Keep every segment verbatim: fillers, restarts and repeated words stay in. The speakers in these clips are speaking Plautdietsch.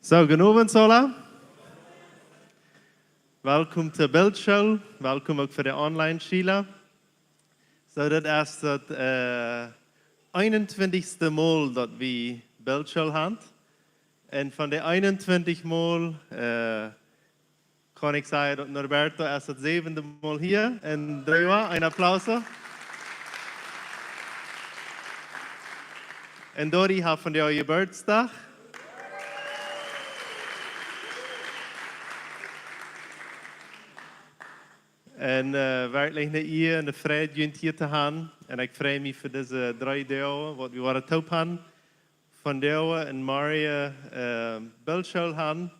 Soo, gonen Owent, Sola. Welkom to Bildschool. Welkom uk fa de Online-Schiela. Soo, dit es daut, äh, eenuntwintichste Mol daut wie Bildschool han. Un von de eenuntwintich Mol, äh, kaun ekj sajen daut Norberto es daut säwende Mol hia. Un dree Joa, een Applaus. Un Dori haft vondoag Jeburtsdach. Un, äh, werkjlich ne Ea un ne Freid, junt hia to han. Un ekj frei mie fa dise dree Doag, waut wie woaren toop han. Vondoag un morjen, äh, Bildschool han.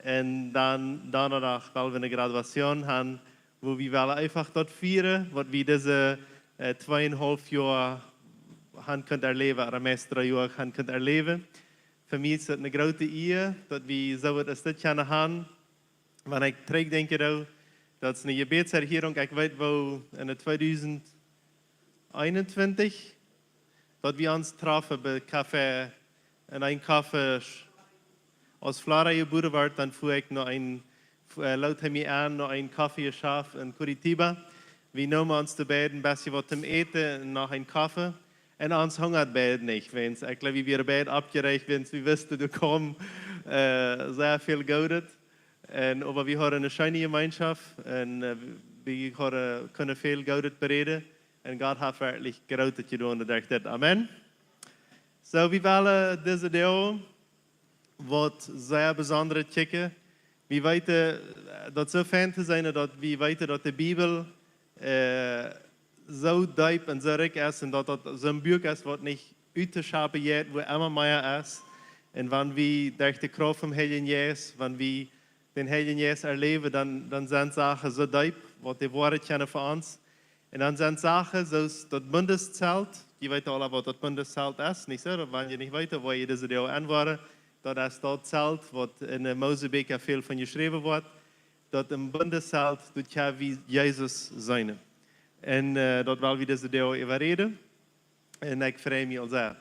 Un dan Donnadach well wie ne Graduation han, wua wie wellen eefach daut fieren, waut wie dise, äh, tweeunhaulf Joa han kunt erläwen, ooda meist dree Joa han kunt erläwen. Fa mie es daut ne groote Ea, daut wie soo waut aus dit kjennen han. Wan ekj trigjdenkj, daut es ne Jebädserhierunk, ekj weet woo, en de tweedusent eenuntwintich, daut wie ons troffen bie Café, en een Café, aus Flora jebuaren wort, dan fua ekj no een, fu-, äh, lood hee mie aun no een Coffeeschauf en Curitiba. Wie neemen ons de beid een bät waut toom Äten un noch een Café. Un ons hungad beid nich, wiels ekj jleew, wie wieren beid oppjeräajt, wiels wie wisten, doa kjeem, äh, sea väl Goodet. Un, oba wie hauden ne scheene Jemeenschoft un, äh, wie hauden, kunnen väl Goodet beräden. Un Gott haft werkjlich Grootet jedonen derch dit. Amen. Soo, wie wellen dise Doag waut sea Besondret kjikjen. Wie weeten, äh, daut soo fein to sennen, daut wie weeten, daut de Bibel, äh, soo deep un soo rikj es un daut daut soon Buak es, waut nich uttoschaufen jeit, wua emma mea es. Un wan wie derch de Krauft vom Heiljen Jeist, wan wie dän Heiljen Jeist erläwen, dan, dan sent Sachen soo deep, waut de Woarheit kjennen fa ons. Un dan sent Sachen soo aus daut Bundeszelt. Jie weeten aula, waut daut Bundeszelt es, nich soo? Wan jie nich weeten, woa jie dise Doag enwoaren. Daut es daut Zelt, waut en de Mosebieekja väl von jeschräwen woat. Daut em Bundeszelt, doa kjenn wie Jesus seenen. Un, äh, daut well wie dise Doag äwaräden. Un ekj frei mie aul sea.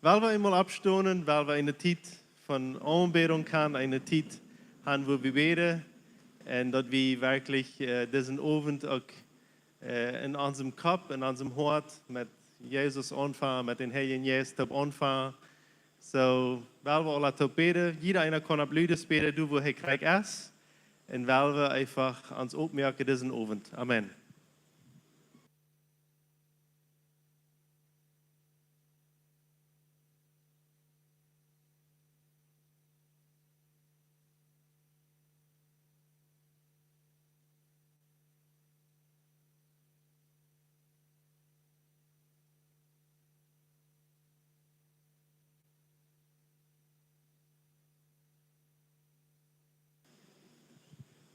Well wie eemol oppstonen, well wie eene Tiet von Aunbädunk han, eene Tiet han, wua wie bäden. Un daut wie werkjlich, äh, disen Owent uk, äh, en onsem Kopp, en onsem Hoat met Jesus aunfangen, met dän Heiljen Jeist toop aunfangen. Soo, well wie aula toop bäden. Jieda eena kaun opp ludes bäden, doa wua hee krakjt es. Un well wie eefach ons oppmoaken disen Owent. Amen.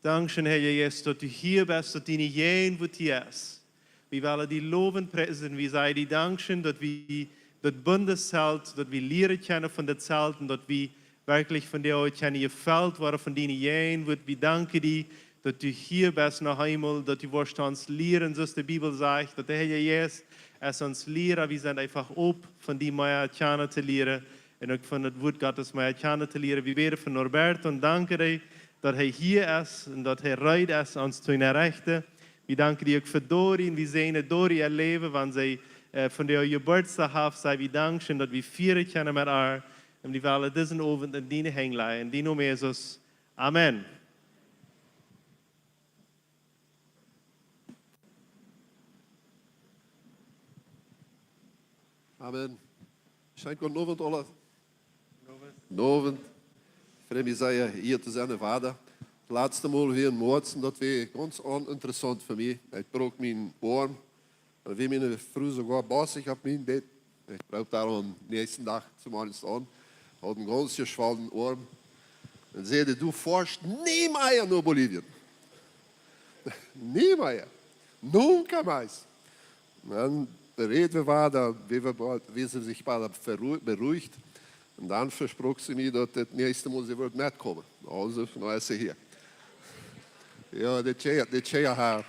Dankscheen, Herr Jesus, daut du hia best, daut diene Jäajenwoat hia es. Wie wellen die lowen, priesen, wie sajen die dankscheen, daut wie daut Bundeszelt, daut wie lieren kjennen von daut Zelt un daut wie werkjlich von die uk kjennen jefelt woaren von diene Jäajenwoat. Wie danken die, daut du hia best noch eemol, daut du woascht ons lieren, soo aus de Bibel sajcht, daut de Herr Jesus es ons Liera, wie sent eefach op von die mea kjanen to lieren. Un uk von daut Wuat Gottes mea kjanen to lieren. Wie bäden fa Norberto un danken die, daut hee hia es un daut hee reed es, ons to enrechten. Wie danken die uk fa Dori un wie säajnen Dori äa Läwen, wan see, äh, vondoag Jeburtsdach haft, saj wie dankscheen, daut wie fieren kjennen met äa. Un wie wellen disen Owent en diene Henj lajen, en dienen Nomen Jesus. Amen. Amen. Scheent goden Owent, aula. Goden Owent. Frei mie sea, hia to sennen, Wada. Daut latste Mol wia en Moaz, daut wia gaunz oninteressaunt fa mie. Ekj broak mienen Oarm. Dan wia miene Fru soogoa bosich opp mien Bett. Ekj broak doa aum näakjsten Dach zemorjes aun. Haud een gaunz jeschwollen Oarm. Un säd: "Du foascht nie mea no Bolivien." Nie mea. Nunca mais. Dan räd wie wieda, wia, wia see sikj boolt beru-, beruhigt. Un dan vesproak see mie, daut daut näakjste Mol see wudd metkomen. Aulsoo, nu es see hia. Jo, de Tjea, de Tjea haft.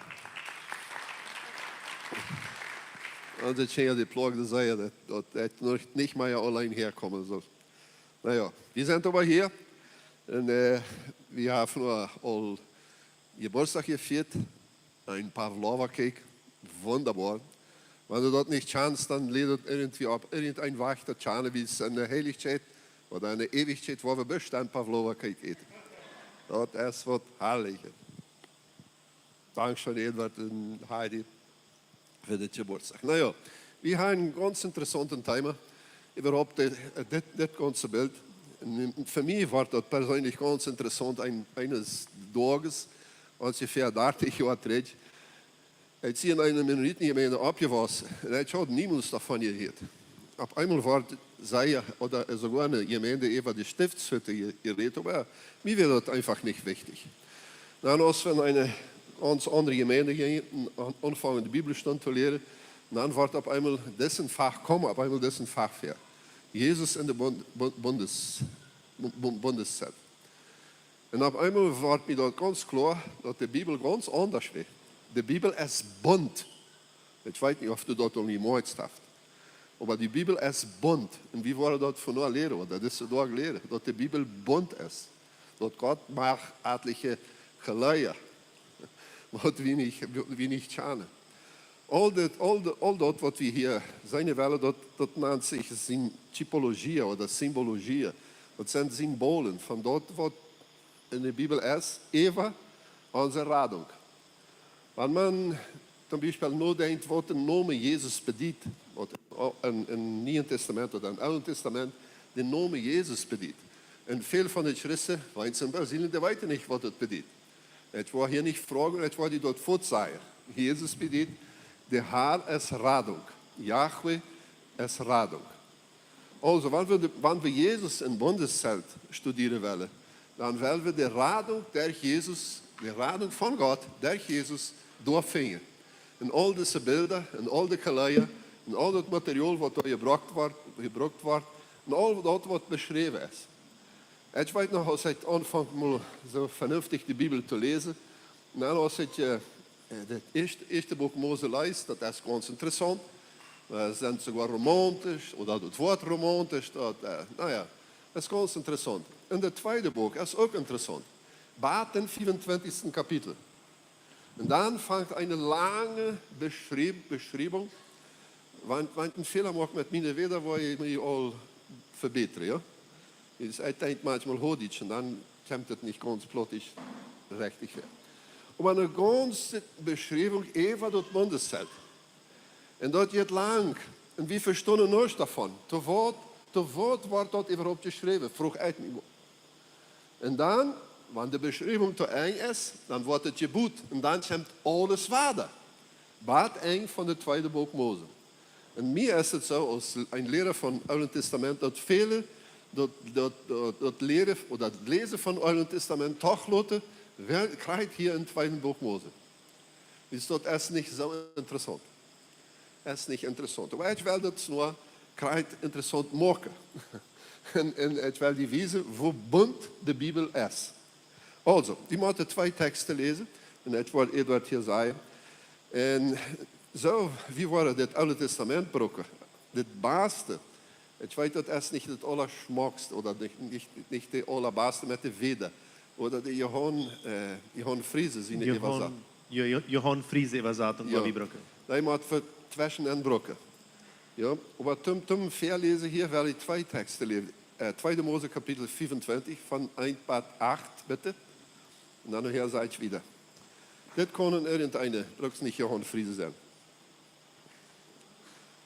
Un de Tjea, dee ploagd sea, daut, daut ekj noch nich mea auleen häakomen sull. Na jo, wie sent oba hia. Un äh, wie haben nu aul Jeburtsdach jefieet, een Pavlova Cake, wundaboa. Wan du daut nich kjanst, dan läd daut irjentwua opp, irjenteen Wajch daut kjanen, wiels enne Heilichkjeit ooda enne Eewichkjeit woa wie bestemmt Pavlova Cake äten. Daut es waut Harlichs. Dankscheen, Edward un Heidi, fa dit Jeburtsdach. Na jo, wie haben een gaunz interessauntet Thema, äwahaupt dit, dit, dit gaunze Bilt. Un fa mie wort daut perseenlich gaunz interessaunt, een, eenes Doages, onjefäa dartich Joa trigj. Ekj sie en eene Mennonitenjemeent oppjewossen un ekj haud niemols doavon jehieet. Opp eemol wort sea, ooda soogoa enne Jemeent äwa de Stiftshütte je-, jerät, oba mie wia daut eefach nich wichtich. Dan, aus wie en eene gaunz aundre Jemeent jinjen, aun-, aunfungen de Bibelstund to lieren, dan wort opp eemol disen Fach, kjeem opp eemol disen Fach väa. Jesus en de Bund-, Bund-, Bundes-, Bu-, Bu-, Bundeszelt. Un opp eemol wort mie daut gaunz kloa, daut de Bibel gaunz aundasch wia. De Bibel es bunt. Ekj weet nich, auf du daut aul jemoakt hast. Oba de Bibel es bunt. Un wie woaren daut vondoag lieren, ooda dise Doag lieren, daut de Bibel bunt es. Daut Gott mach etliche Jeläaje, waut wie nich, wie nich kjanen. Aul dit, aul de, aul daut, waut wie hia seenen wellen, daut, daut nant sikj Syn-, Typologie ooda Symbologie. Daut sent Symbolen von daut, waut en de Bibel es, äwa onse Radunk. Wan maun toom Biespel nodenkjt, waut de Nomen Jesus bediet, waut en, en Nieen Tastament ooda en Oolen Tastament de Nomen Jesus bediet. Un väl von de Christen, waut en Brasilien, dee weeten nich, waut daut bediet. Ekj woa hia nich froagen, ekj woa die daut fuaz sajen. Jesus bediet, de Herr es Radunk. Yahweh es Radunk. Aulsoo, wan wie de, wan wie Jesus em Bundeszelt studieren wellen, dan wellen wie de Radunk derch Jesus, de Radunk von Gott derch Jesus doa finjen. En aul dise Bilda, en aul de Jeläaje, en aul daut Material, waut doa jebrukt woat, jebrukt woat, en aul daut, waut beschräwen es. Ekj weet noch, aus ekj aunfunk mol soo venuntich de Bibel to läsen, dan, aus ekj äh, äh, daut ieeschte, ieeschte Buak Mose läs, daut es gaunz interessaunt. Äh, sent soogoa romauntisch, ooda daut Wuat romauntisch, daut, äh, na jo, daut es gaunz interessaunt. Un daut tweede Buak es uk interessaunt. Bat dän fiefuntwintichsten Kapitel. Un dan fangt eene lange Beschrieb-, Beschriebung, wan, wan ekj een Fäla moak met miene Wieed, woa jie mie aul vebätren, jo? Daut es, ekj denkj maunchmol Huachdietsch un dan kjemt et nich gaunz plautdietsch rajcht väa. Oba eene gaunze Beschriebung äwa daut Bundeszelt. Un daut jeit lang. Un wie vestonen nuscht doavon. To waut, to waut woat daut äwahaupt jeschräwen? Fruach ekj mie mol. Un dan, wan de Beschriebung to Enj es, dan woat et jebut. Un dan kjemt aules wada. Bat Enj von daut tweede Buak Mose. Un mie es et soo, aus een Liera von Oolen Tastament, daut väle daut, daut, daut, daut Lieren ooda daut Läsen von Oolen Tastament toch loten, woat krakjt hia em tweede Buak Mose. Wiels daut es nich soo interessaunt. Es nich interessaunt. Oba ekj well daut mau krakjt interessaunt moaken. Un, un ekj well die wiesen, woo bunt de Bibel es. Aulsoo, wie motten twee Teksten läsen. Un ekj woa Eduard hia sajen. Un soo, wie woaren dit Oole Tastament brucken. Dit baste. Ekj weet, daut es nich daut aulaschmockste ooda nich, nich, nich de aulabaste met de Wieed. Ooda de Johan, äh, Johan Friesen siene Äwasat-, Johan, Jo-, Jo-, Johan Friesen Äwasatunk, jo, woa wie brucken. Dee mott wie tweschen enbrucken. Jo, oba toom, toom väaläsen hia well ekj twee Teksten läsen. Äh, tweede Mose Kapitel fiefuntwintich von eent bat acht, bitte. Un dan nohäa saj ekj wieda. Dit kaun irjenteena, brukt nich Johan Friesen sennen.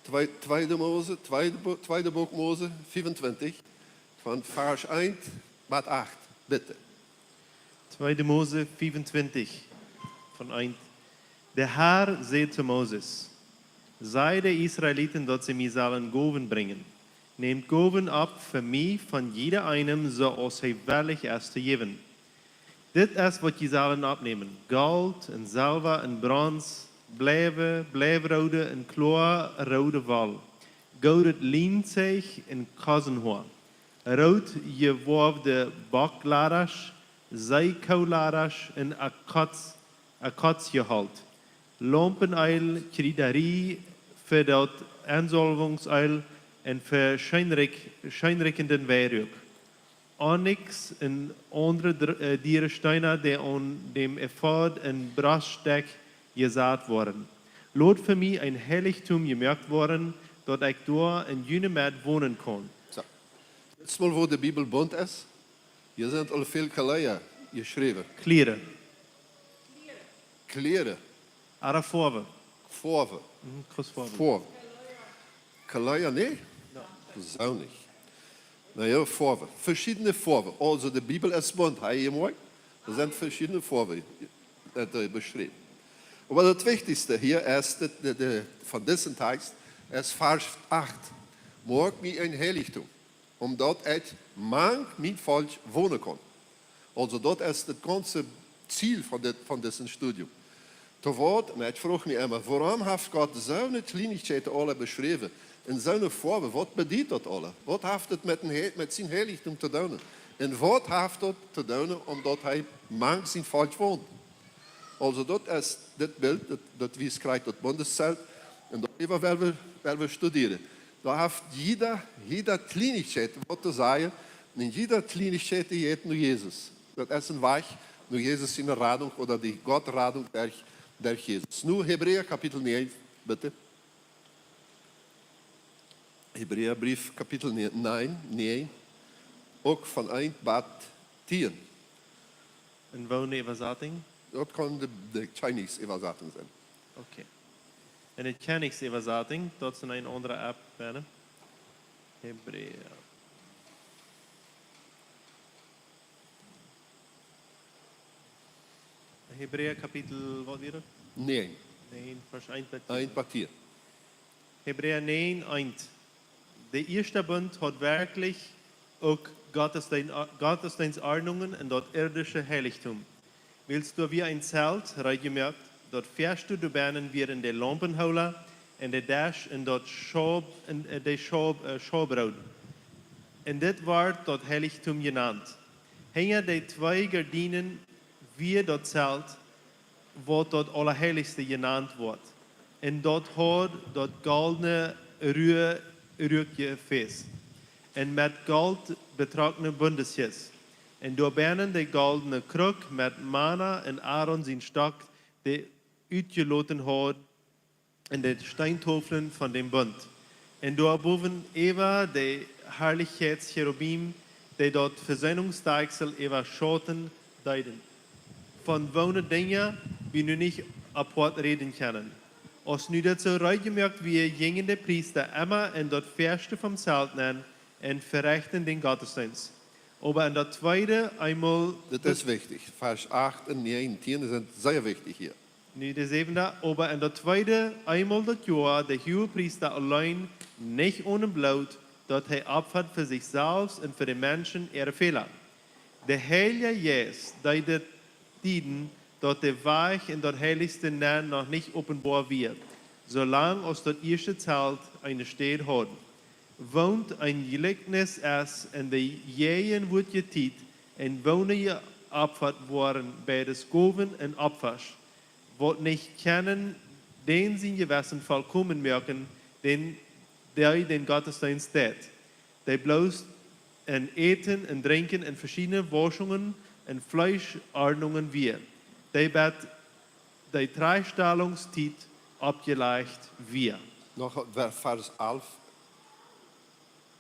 Twee-, tweede Mose, tweede Bo-, tweede Buak Mose, fiefuntwintich, von Varsch eent bat acht, bitte. Tweede Mose fiefuntwintich, von eent. De Herr säd to Moses: Saj de Israeliten, daut see mie sellen Gowen brinjen. Nämt Gowen opp fa mie von jieda eenem, soo aus hee wellich es to jäwen. Dit es, waut jie sellen oppnämen: Golt un Selwa un Brons, bleiwe, bleiwroode un kloaroode Woll, goodet Lienzeich un Kosenhoa, root jewoawde Bockladasch, Seekooladasch un Akoz-, Akoziaholt, Laumpeneel, Kjriedarie fa daut Ensaulwungseel un fa scheenrikj-, scheenrikjenden Weiruak. Onyx un aundre dr- äh, diere Steena, dee aun däm Efod un Broststeck jesat woaren. Lot fa mie een Heilichtum jemoakt woaren, daut ekj doa en june Med wonen kaun. Soo. Dit es mol woo de Bibel bunt es. Hia sent aul väl Koloa jeschräwen. Kliere. Kliere. Ooda Foawen. Foawen. Mhm, Foawen. Foawen. Koloa, nä? Soo nich. Na jo, Foawen. Veschiedne Foawen. Aulsoo de Bibel es bunt, hia moakt. Doa sent veschiedne Foawen, äh, beschräwen. Oba daut Wichtichste hia es, daut de, de, von disen Tekst, es Varsch acht. Moak mie een Heilichtum, om daut ekj mank mien Volkj wonen kaun. Aulsoo daut es daut gaunze Ziel von dit, von disen Studium. Too waut, un ekj froag mie emma, wuarom haft Gott soone Kjlienichkjeiten aula beschräwen un soone Foawen? Waut bediet daut aula? Waut haft et met een Hei-, met sien Heilichtum to doonen? Un waut haft daut to doonen, om daut hee mank sien Volkj wont? Aulsoo daut es dit Bilt, daut, daut wiest krakjt daut Bundeszelt. Un doaräwa well wie, well wie studieren. Doa haft jieda, jieda Kjlienichkjeit waut to sajen. Un jieda Kjlienichkjeit, dee jeit no Jesus. Daut es een Wajch no Jesus siene Radunk ooda de Gott Radunk derch, derch Jesus. Nu Hebräa Kapitel näajen, bitte. Hebräabrief Kapitel näajen, näajen, uk von eent bat tieen. En woone Äwasatinj? Daut kaun de, de Chinese Äwasatinj sennen. Okay. En de Chinese Äwasatinj, daut es en eene aundre App, binnen. Hebräa. Hebräa Kapitel, waut wia daut? Näajen. Näajen, Varsch eent bat tieen. Eent bat tieen. Hebräa näajen eent. De ieeschte Bunt haud werkjlich uk Gottesdeen-, Gottesdeenstordnungen en daut irdische Heilichtum. Wiels doa wia een Zelt reed jemoakt, daut väaschte doabennen wieren de Laumpenhoola un de Desch un daut Schop-, un, äh, de Schop-, äh, Schopbroot. Un dit woat daut Heilichtum jenant. Hinja de twee Gardienen wia daut Zelt, waut daut Aulaheilichste jenant woat. Un daut haud daut goldne Rua-, Ruakjefäs un met Golt betrockne Bundeskjist. Un doabennen de goldne Kruk met Manna un Aaron sien Stock, dee utjeloten haud en de Steentofeln von däm Bunt. Un doabowen äwa de Harlichkjeitscherubim, dee daut Vesöhnungsdakjsel äwaschauten deeden. Von woone Dinja wie nu nich apoat räden kjennen. Aus nu daut soo reed jemoakt wia, jinjen de Priesta emma en daut Väaschte vom Zelt nenn un verechten dän Gottesdeenst. Oba en daut tweede eemol Dit es wichtich. Varsch acht un näajen, tieen sent sea wichtich hia. Nu de säwende, oba en daut tweede eemol daut Joa, de Huagepriesta auleen, nich one Bloot, daut hee opfad fa sikj selfst un fa de Menschen äare Fäla. De Heilje Jeist deed dit dieden, daut de Wajch en daut Heilichste nenn noch nich openboa wia, soo lang aus daut ieeschte Zelt eene Städ haud. Woont een Jlikjnis es en de jäajenwoatje Tiet, un woone jeopfat woaren beides Gowen un Opfasch, waut nich kjennen dän sien Jewessen volkomen moaken, dän, dee dän Gottesdeenst deit, dee bloos en Äten un Drinkjen un veschiedne Wauschungen un Fleeschordnungen wia, dee bat de Trajchtstallungstiet oppjelajcht wia. Noch Ver-, Varsch alf.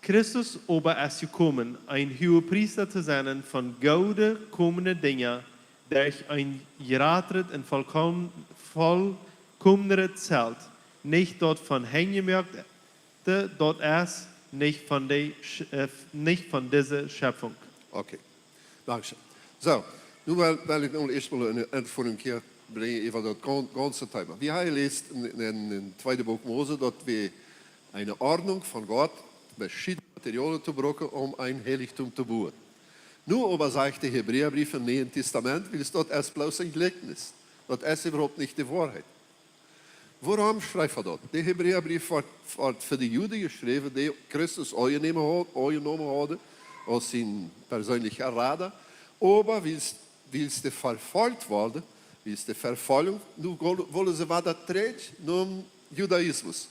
Christus oba es jekomen, een Huagepriesta to sennen von goode komende Dinja, derch een jratret un volkom-, volkomnret Zelt, nich daut von Henj jemoakte, daut es nich von de Sch-, äh, nich von dise Schepfunk. Okay. Dankscheen. Soo, nu well, well ekj nu ieescht mol eene Entfeerunk hia brinjen äwa daut gaun-, gaunze Thema. Wie hee läst en, en, en tweede Buak Mose, daut wie eene Ordnunk von Gott, veschiedne Materialien to brucken, om een Heilichtum to buen. Nu oba sajcht de Hebräabrief em Nieen Testament, wiels daut es bloos een Jlikjnis. Daut es äwahaupt nich de Woarheit. Wuarom schrift hee daut? De Hebräabrief woat, woat fa de Juden jeschräwen, dee Christus aunjenomen haud-, aunjenomen hauden aus sien perseenlicha Rada. Oba wiels, wiels dee vefolcht worden, wiels de Vefoljunk, nu go-, wullen see wada trigj nom Judaismus,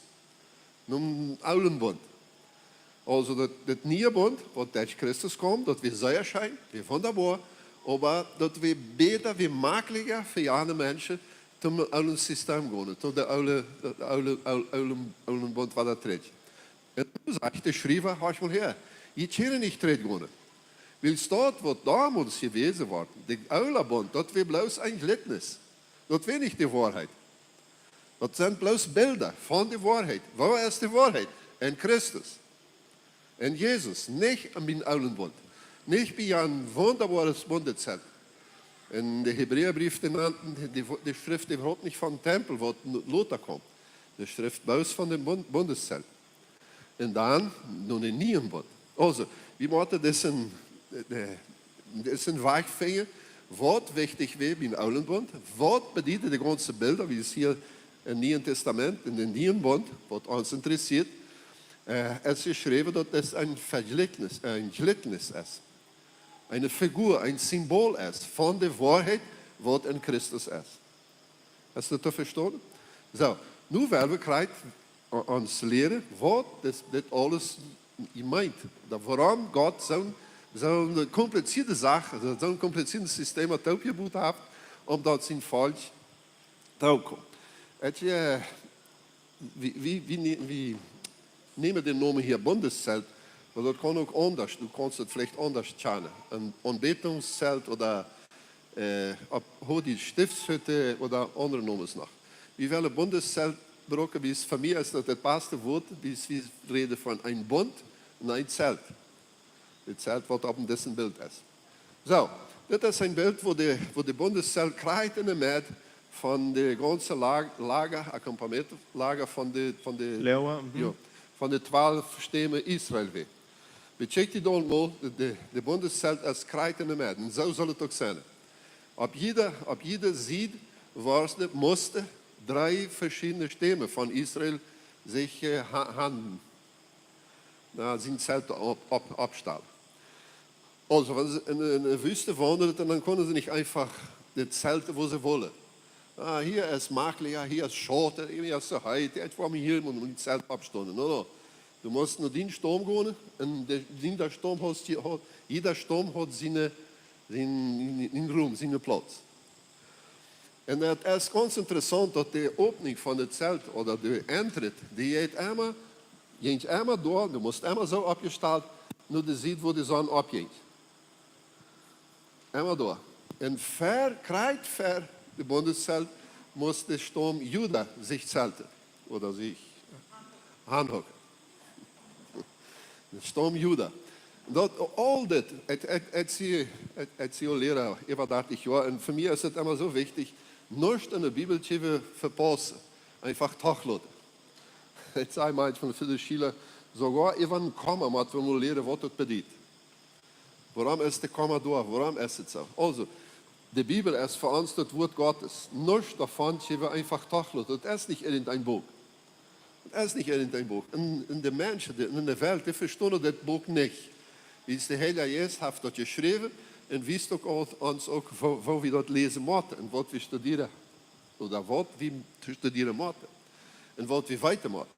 nom oolen Bunt. Also daut, daut niee Bunt, waut derch Christus kjemt, daut wia sea scheen, wia wundaboa, oba daut wia bäta, wia maklicha fa jane Menschen, toom oolen System gonen, toom dän oolen, dän oolen, oolen, oolen, oolen Bunt wada trigj. Un nu sajcht de Schriewa, horch mol häa, jie kjennen nich trigj gonen. Wiels daut, waut domols jewast wia, de oole Bunt, daut wia bloos een Jlikjnis. Daut wia nich de Woarheit. Daut sent bloos Bilda von de Woarheit. Wua es de Woarheit? En Christus. En Jesus. Nich aun dän oolen Bunt. Nich bie een wundaboaret Bundeszelt. En de Hebräabrief, dee nant, dee, dee Schrift, dee rät nich von Tempel, waut n-, lota kjemt. Dee Schrift bloos von dän Bund, Bundeszelt. Un dan no dän nieen Bunt. Also, wie motten disen, äh, disen Wajch finjen, waut wichtich wia biem oolen Bunt, waut bedieden dee gaunze Bilda, wie et hia em Nieen Tastament, en dän nieen Bunt, waut ons interessieet, äh, es jeschräwen, daut et een Vejlikjnis, een Jlikjnis es. Eene Figur, een Symbol es von de Woarheit, waut en Christus es. Es daut to vestonen? Soo, nu well wie krakjt o-, ons lieren, waut dit, dit aules meent. Daut wuarom Gott soon, soon komplizierte Sach, soon kompliziertet System toopjebut haft, om daut sien Volkj to komen. Et, äh, wie, wie, wie, ne-, wie nämen dän Nomen hia Bundeszelt, oba daut kaun uk aundasch, du kaust et veleicht aundasch kjanen. Een Aunbädungszelt ooda, äh, opp, hoo dee Stiftshütte ooda aundre Nomes noch. Wie wellen Bundeszelt brucken, wiels fa mie es daut daut baste Wuat, wiels wie räden von een Bunt un een Zelt. Daut Zelt, waut opp disen Bilt es. Soo, dit es een Bilt, wua de, wua de Bundeszelt krakjt enne Medd von de gaunze Lag-, Lager, Acampamento Lager von de, von de, Lea, mhm. Jo, von de twalf Stämme Israel wia. Bekjikj die dan mol, de, de, de Bundeszelt es krakjt enne Medd. Un soo saul et uk sennen. Opp jieda, opp jieda Sied wia, musten dree veschiedne Stämme von Israel sikj, äh, ha-, han, na, sien Zelt opp-, opp-, oppstalen. Also, wan see en, en de Wüste waundelten, dan kunnen see nich eefach de Zelte, wua see wullen. Ah, hia es maklicha, hia es schauta, hia es soo heet, ekj well mie hia mien Zelt oppstonen. No, no. Du motst no dän Staum gonen, un de, dän Staum haud, haud, jieda Staum haud siene, sien, sien Rum, siene Plauz. Un et es gaunz interessaunt, daut de Opening von daut Zelt ooda de Entritt, dee jeit emma, jinkj emma doa, du motst emma soo oppjestalt, no de Sied, wua de Sonn oppjinkj. Emma doa. Un ver, krakjt ver de Bundeszelt must de Staum Juda sikj zelten, ooda sikj aunhocken. De Staum Juda. Daut, aul dit, ekj, ekj, ekj sie, ekj, ekj sie aul Liera äwa dartich Joa, un fa mie es et emma soo wichtich, nuscht en de Bibel to vepaussen, eefach toloten. Ekj saj mau von de Schüla, soogoa äwa een Komma mott wie mol lieren, waut daut bediet. Wuarom es de Komma doa? Wuarom es et soo? Also, de Bibel es fa ons daut Wuat Gottes. Nuscht doavon kjenn wie eefach toloten. Daut es nich irjent een Buak. Daut es nich irjent een Buak. Un, un de Menschen, dee, en de Welt, dee vestonen dit Buak nich. Wiels de Heilja Jeist haft daut jeschräwen un wiest uk ons, ons uk, woo, woo wie daut läsen motten un waut wie studieren, ooda waut wie studieren motten un waut wie weeten motten.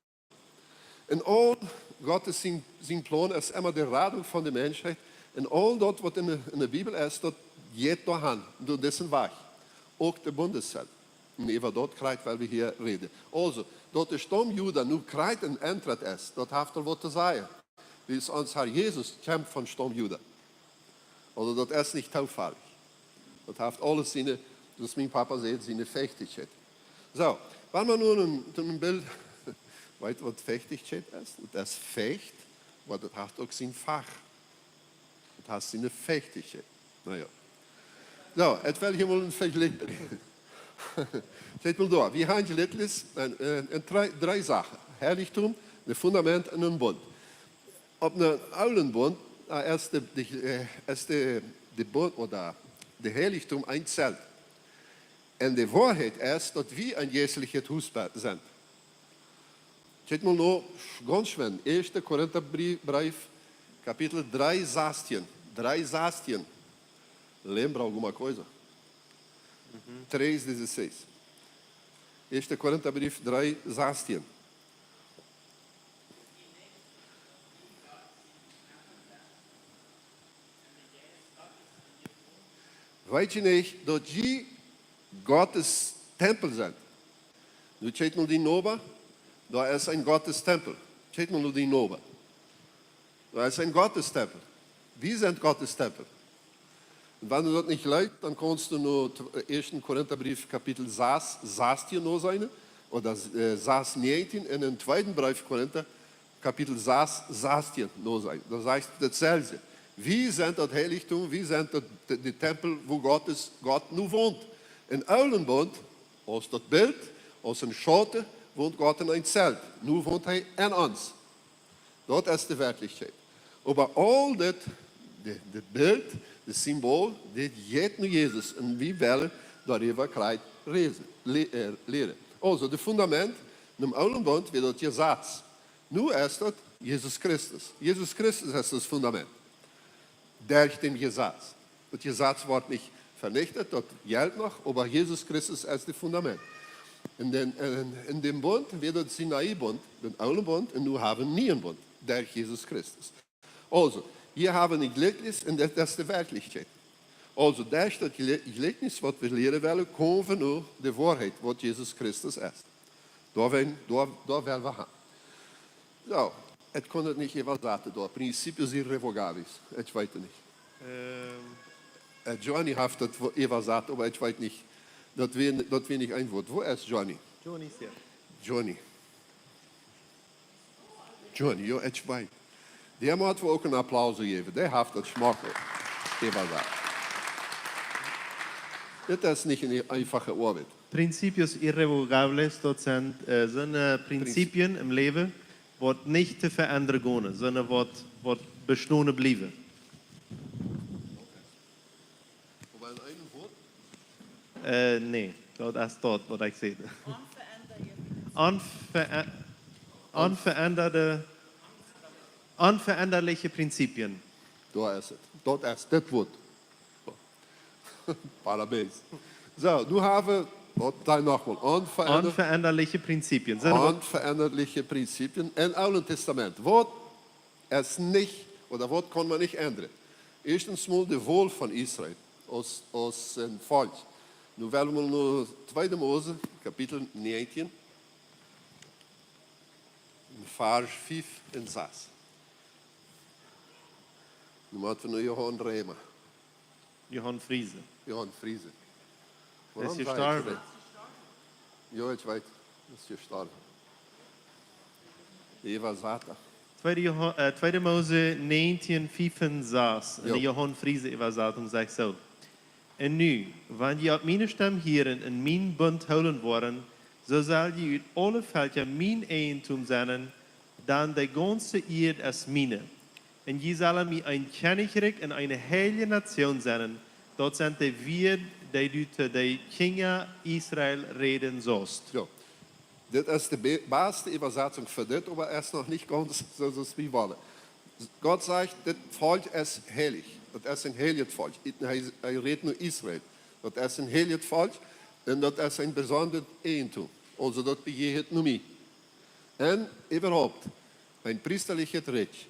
Un aul Gott sien, sien Plon es emma de Radunk von de Menschheit. Un aul daut, waut en de, en de Bibel es, daut jeit doahan, derch disen Wajch. Uk de Bundeszelt. Un äwa daut krakjt, wua wie hia räden. Also, daut de Staum Juda nu krakjt en Entritt es, daut haft aul waut to sajen. Wiels ons Herr Jesus kjemt von Staum Juda. Also daut es nich toofallich. Daut haft aules siene, soo aus mien Papa sajcht, siene Fächtichkjeit. Soo, wan wie nu een, een Bilt, weet jie, waut Fächtichkjeit es? Daut es Fecht, oba daut haft uk sien Fach. Daut haft siene Fächtichkjeit. Na jo. Soo, ekj well hia mol een Vejlikj brinjen. Seet mol doa, wie haben hia Jlikjnis en, en, en dree, dree Sachen. Heiligdom, daut Fundament un een Bunt. Opp dän oolen Bunt, äh, es de, de, äh, es de, de Bunt ooda de Heiligdom een Zelt. Un de Woarheit es, daut wie een jeistlichet Hus be-, sent. Kjikj mol no, gaunz schwind, Ieeschte Korintabrie-, Breef, Kapitel dree, sastieen. Dree, sastieen. Lembra alguma coisa? Mhm. Três dezasseis. Ieeschte Korintabrie dree, sastieen. Weet jie nich, daut jie Gottes Tempel sent? Nu kjikj mol dien Noba, doa es een Gottes Tempel. Kjikj mol no dien Noba. Doa es een Gottes Tempel. Wie sent Gottes Tempel. Un wan du daut nich jleefst, dan kaust du no t-, ieeschten Korintabrief Kapitel sas, sastieen noseenen, ooda, äh, sas näajentieen, un em tweeden Breef Korinta, Kapitel sas, sastieen noseenen. Doa sajcht daut selwje. Wie sent daut Heilichtum, wie sent daut, de, de Tempel, wua Gott es, Gott nu wont. Em oolen Bunt, aus daut Bilt, aus een Schauten, wont Gott en een Zelt. Nu wont hee en ons. Daut es de Werkjlichkjeit. Oba aul dit, dit, dit Bilt, dit Symbol, dit jeit no Jesus. Un wie wellen doaräwa krakjt läsen, le-, äh, lieren. Aulsoo, daut Fundament, em oolen Bunt, wia daut Jesaz. Nu es daut Jesus Christus. Jesus Christus es daut Fundament. Derch dän Jesaz. Daut Jesaz woat nich venichtet, daut jelt noch, oba Jesus Christus es daut Fundament. En dän, en, en dän Bunt wia daut Sinai-Bunt, dän oolen Bunt, un nu hab wie een nieen Bunt, derch Jesus Christus. Aulsoo, hia hab wie een Jlikjnis un daut, daut es de Werkjlichkjeit. Aulsoo, derch daut Jli-, Jlikjnis, waut wie lieren wellen, komen wie no de Woarheit, waut Jesus Christus es. Doa wellen, doa, doa wellen wie han. Soo, ekj kaun daut nich äwasaten doa. Principios irrevogables. Ekj weet et nich. Ähm. Äh, Johnny haft daut wo-, äwasat, oba ekj weet nich. Daut wia, daut wia nich een Wuat. Wua es Johnny? Johnny es hia. Johnny. Johnny, jo, ekj weet. Dee mott wie uk een Applaus jäwen. Dee haft daut schmock äwasat. Dit es nich eene eenfache Oabeit. Principios irrevogables, daut sent, äh, sent, äh, Prinzipien em Läwen, waut nich to veendren gonen, sonda waut, waut bestonen bliewen. Oba en eenem Wuat? Äh, nä, daut es daut, waut ekj säd. Onveränderte. Onve-, onveränderte, onveränderliche Prinzipien. Doa es et. Daut es dit Wuat. Parabéns. Soo, nu hab wie, waut dan noch mol? Onveränder-, onveränderliche Prinzipien. Sent waut? Onveränderliche Prinzipien em Oolen Tastament. Waut es nich, ooda waut kaun maun nich endren? Ieeschtens mol de Wol von Israel aus, aus een Volkj. Nu wellen wie no tweede Mose, Kapitel näajentieen, Varsch fief un sas. Nu motten wie no Johan Reema. Johan Friese. Johan Friese. Hee es jestorwen. Jo, ekj weet. Hee es jestorwen. Äwasata. Tweede Johan-, äh, tweede Mose näajentieen fief un sas. En de Johan Friese Äwasatunk sajcht soo: Un nu, wan jie opp miene Stemm hieren un mienen Bunt hoolen woaren, soo sell jie ut aule Velkja mien Eejentum sennen, dan de gaunze Ieed es miene. Un jie sellen mie een Kjennichrikj un eene heilje Natioon sennen. Daut sent de Wieed, dee du to de Kjinja Israel räden saust. Jo. Dit es de be-, baste Äwasatunk fa dit, oba et es noch nich gaunz soo aus wie wellen. Gott sajcht, dit Volkj es heilich. Daut es een heiljet Volkj. Hee, hee rät no Israel. Daut es een heiljet Volkj un daut es een besondret Eejentum. Aulsoo daut jehieet no mie. Un äwahaupt, een priestalichet Rikj.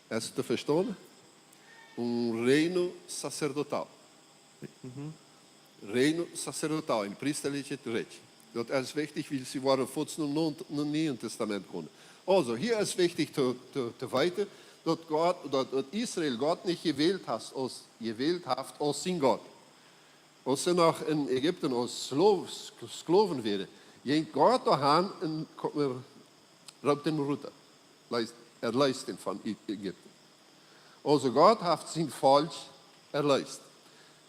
Es to vestonen? Un reino sacerdotal. Mhm. Reino sacerdotal, een priestalichet Rikj. Daut es wichtich, wiels wie woaren fuaz no, no, no Nieen Tastament komen. Aulsoo, hia es wichtich to, to, to weeten, daut Gott, daut, daut Israel Gott nich jewält haft aus, jewält haft aus sien Gott. Aus see noch en Ägipten aus Sklo-, Sk-, Sklowen wieren, jinkj Gott doahan un ko-, äh, roopt an rut. Leest, erleest an von Ä-, Ägipten. Aulsoo Gott haft sien Volkj erleest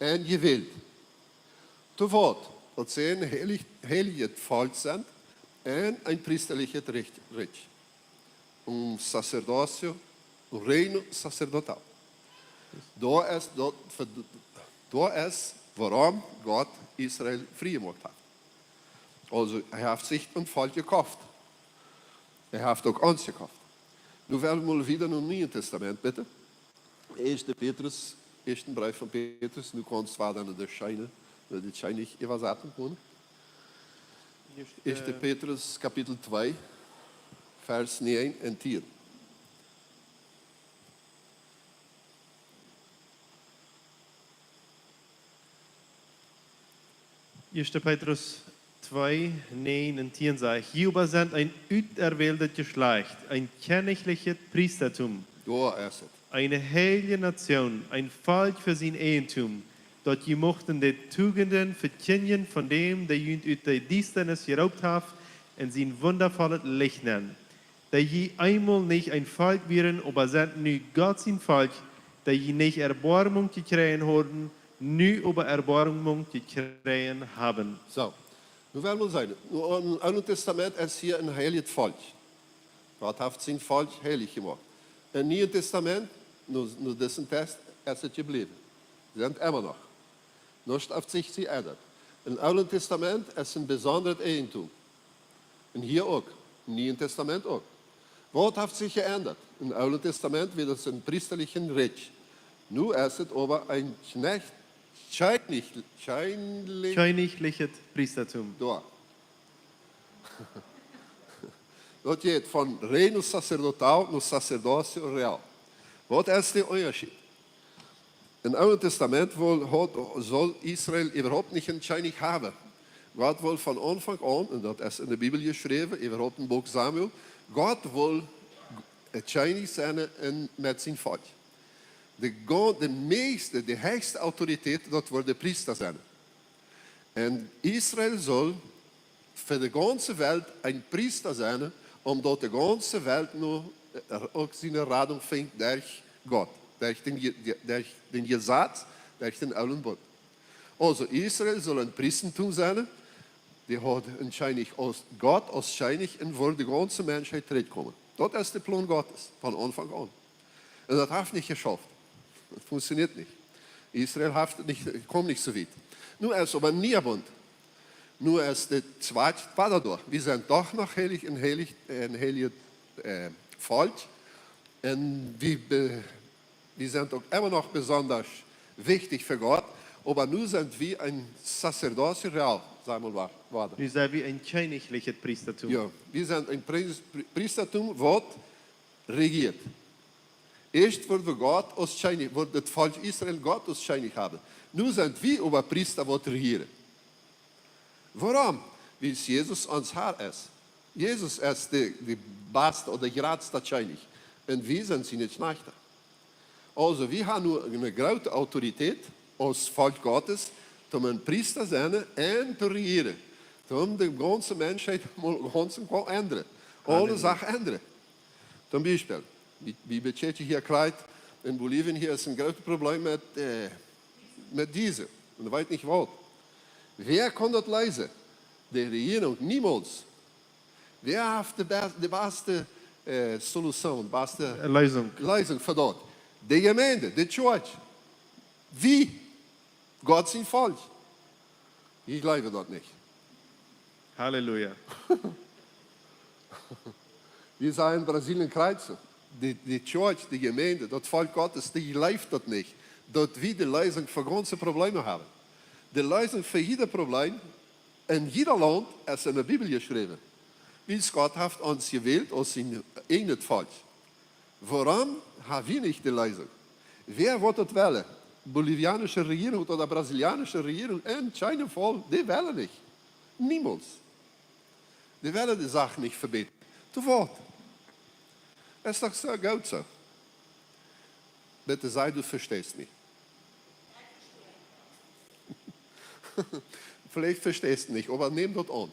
un jewält. To waut? Daut see een heilich, heiljet Volkj sent un een priestalichet Rikj, Rikj. Un sacerdocio, un reino sacerdotal. Daut es, daut, daut es wuarom Gott Israel frie jemoakt haft. Aulsoo, hee haft sikj een Volkj jekoft. Hee haft uk ons jekoft. Nu wellen wie mol wieda no Nieen Tastament, bitte. Ieeschte Petrus, ieeschten Breef von Petrus, nu kaust du wieda no de scheene, no de scheene Äwasatunk komen. Ieeschte, äh, Petrus, Kapitel twee, Varsch näajen un tieen. Ieeschte Petrus twee, näajen un tieen sajcht: "Jie oba sent een uterwähltet Jeschlajcht, een kjennichlichet Priestatum, Doa es et. Eene heilje Natsjoon, een Volkj fa sien Eejentum, daut jie muchten de Tugenden vekjindjen von däm, dee junt ut de Diestanis jeroopt haft, en sien wundavollet Licht nenn. Dee jie eemol nich een Volkj wieren, oba sent nu Gott sien Volkj, dee jie nich Erboarmunk jekjräajen hauden, nu oba Erboarmunk jekjräajen haben." Soo, nu well wie seenen, nu, em Oolen Tastament es hia een heiljet Volkj. Gott haft sien Volkj heilich jemoakt. Em Nieen Tastament, nu, nu disen Tekst, es et jebläwen. Sent emma noch. Nuscht haft sikj jeendat. Em Oolen Tastament es een besondret Eejentum. Un hia uk, em Nieen Tastament uk. Waut haft sikj jeendat? Em Oolen Tastament wia daut een priestalichet Rikj. Nu es et oba een Kjnajcht, kjennich, kjennich, Kjennichlichet Priestatum. Doa. Daut jeit von reino sacerdotal no sacerdocio real. Waut es de Unjascheet? Em Oolen Tastament wull, haud, sull Israel äwahaupt nich een Kjennich haben. Gott wull von Aunfank aun, un daut es en de Bibel jeschräwen, äwahaupt em Buak Samuel, Gott wull een Kjennich sennen en, met sien Volkj. De, go- de meiste, de hechste Autorität, daut wudd de Priesta sennen. Un Israel sull fa de gaunze Welt een Priesta sennen, om daut de gaunze Welt nu, eh, uk siene Radunk finjt derch Gott, derch dän Je-, derch dän Jesaz, derch dän oolen Bunt. Aulsoo, Israel sull een Priestatum sennen, dee haud een Kjennich aus Gott, aus Kjennich, un wudd de gaunze Menschheit trigjkomen. Daut es de Plon Gottes, von Aunfank aun. Un daut haft nich jeschauft. Daut funktioniet nich. Israel haft nich, kjeem nich soo wiet. Nu es oba een niea Bunt. Nu es de Zwoa wada doa. Wie sent doch noch heilich, een heilich, een heilichet, eh, Volkj. Un wie be-, wie sent uk emma noch besonda wichtich fa Gott. Oba nu sent wie een sacerdocio real, saj mol wa-, wada. Nu sent wie een kjennichlichet Priestatum. Jo, wie sent een Pries-, Pri-, Priestatum, waut rejieet. Ieescht wudd wie Gott aus Kjennich, wudd daut Volkj Israel Gott aus Kjennich haben. Nu sent wie oba Priesta, waut rejieren. Wuarom? Wiels Jesus ons Har es. Jesus es de, de baste ooda jratste Kjennich. Un wie sent siene Kjnajchts. Aulsoo, wie haben nu eene groote Autorität aus Volkj Gottes, om een Priesta sennen un to rejieren. Om de gaunze Menschheit mol gaunz un gaunz endren. Aule Halleluja. Sachen endren. Toom Biespel, wie, wie bekjikj jie hia krakjt, en Bolivien hia es een groot Probleem met, eh, met Diesel. Un weet nich waut. Wäa kaun daut leesen? De Rejierunk, niemols. Wäa haft de bes-, de baste, eh, Solution, baste Leesunk. Leesunk fa daut? De Jemeent, de Church. Wie? Gott sien Volkj. Jie jleewen daut nich. Halleluja. Wie sajen en Brasilien krakjt soo. De, de Church, de Jemeent, daut Volkj Gottes, dee jleeft daut nich, daut wie de Leesunk fa gaunze Probleme haben. De Leesunk fa jieda Probleem en jieda Launt es en de Bibel jeschräwen. Wiels Gott haft ons jewält aus sien eejnet Volkj. Wuarom haben wie nich de Leesunk? Wäa woat daut wellen? Bolivianische Rejierunk ooda brasilianische Rejierunk? En kjeen Faul, dee wellen nich. Niemols. Dee wellen de Sach nich vebätren. Too waut? Es doch soo goot soo. Bitte saj, du vesteist mie. Veleicht vesteist du nich, oba nemm daut aun.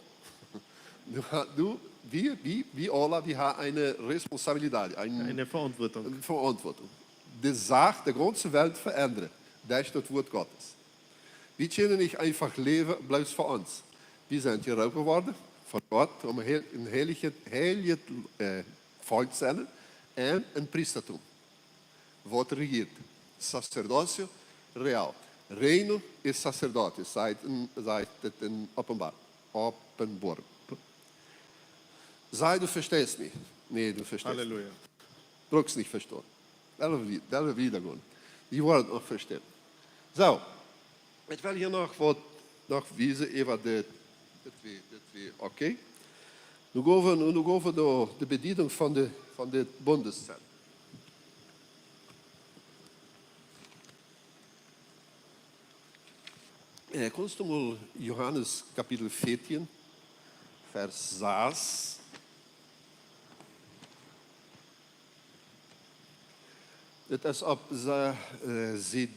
Du, ha-, du, wie, wie, wie aula, wie haben eene Responsabilität, eene, eene Verantwortung. Eene Verantwortung. De Sach, de gaunze Welt veendren, derch daut Wuat Gottes. Wie kjennen nich eefach läwen, bloos fa ons. Wie sent jeroopen worden von Gott, om een heil-, een heilichet, heilichet, eh, Volkj sennen un een Priestatum. Waut rejieet? Sacerdocio real. Reino y sacerdote, sajcht en, sajcht et en Openbaar-, Openboarunk. Saj, du vesteist mie. Nä, du vesteist nich. Halleluja. Brukst nich vestonen. Daut woat wie-, daut woat wieda gonen. Jie woaren noch vestonen. Soo. Ekj well hia noch waut, noch wiesen äwa de, dit wie, dit wie, okay. Nu go wie, nu go wie no de Bediedunk von de, von de Bundeszelt. Äh, kaust du mol Johanes Kapitel vieetieen, Varsch sas? Dit es opp Sa-, äh, Sied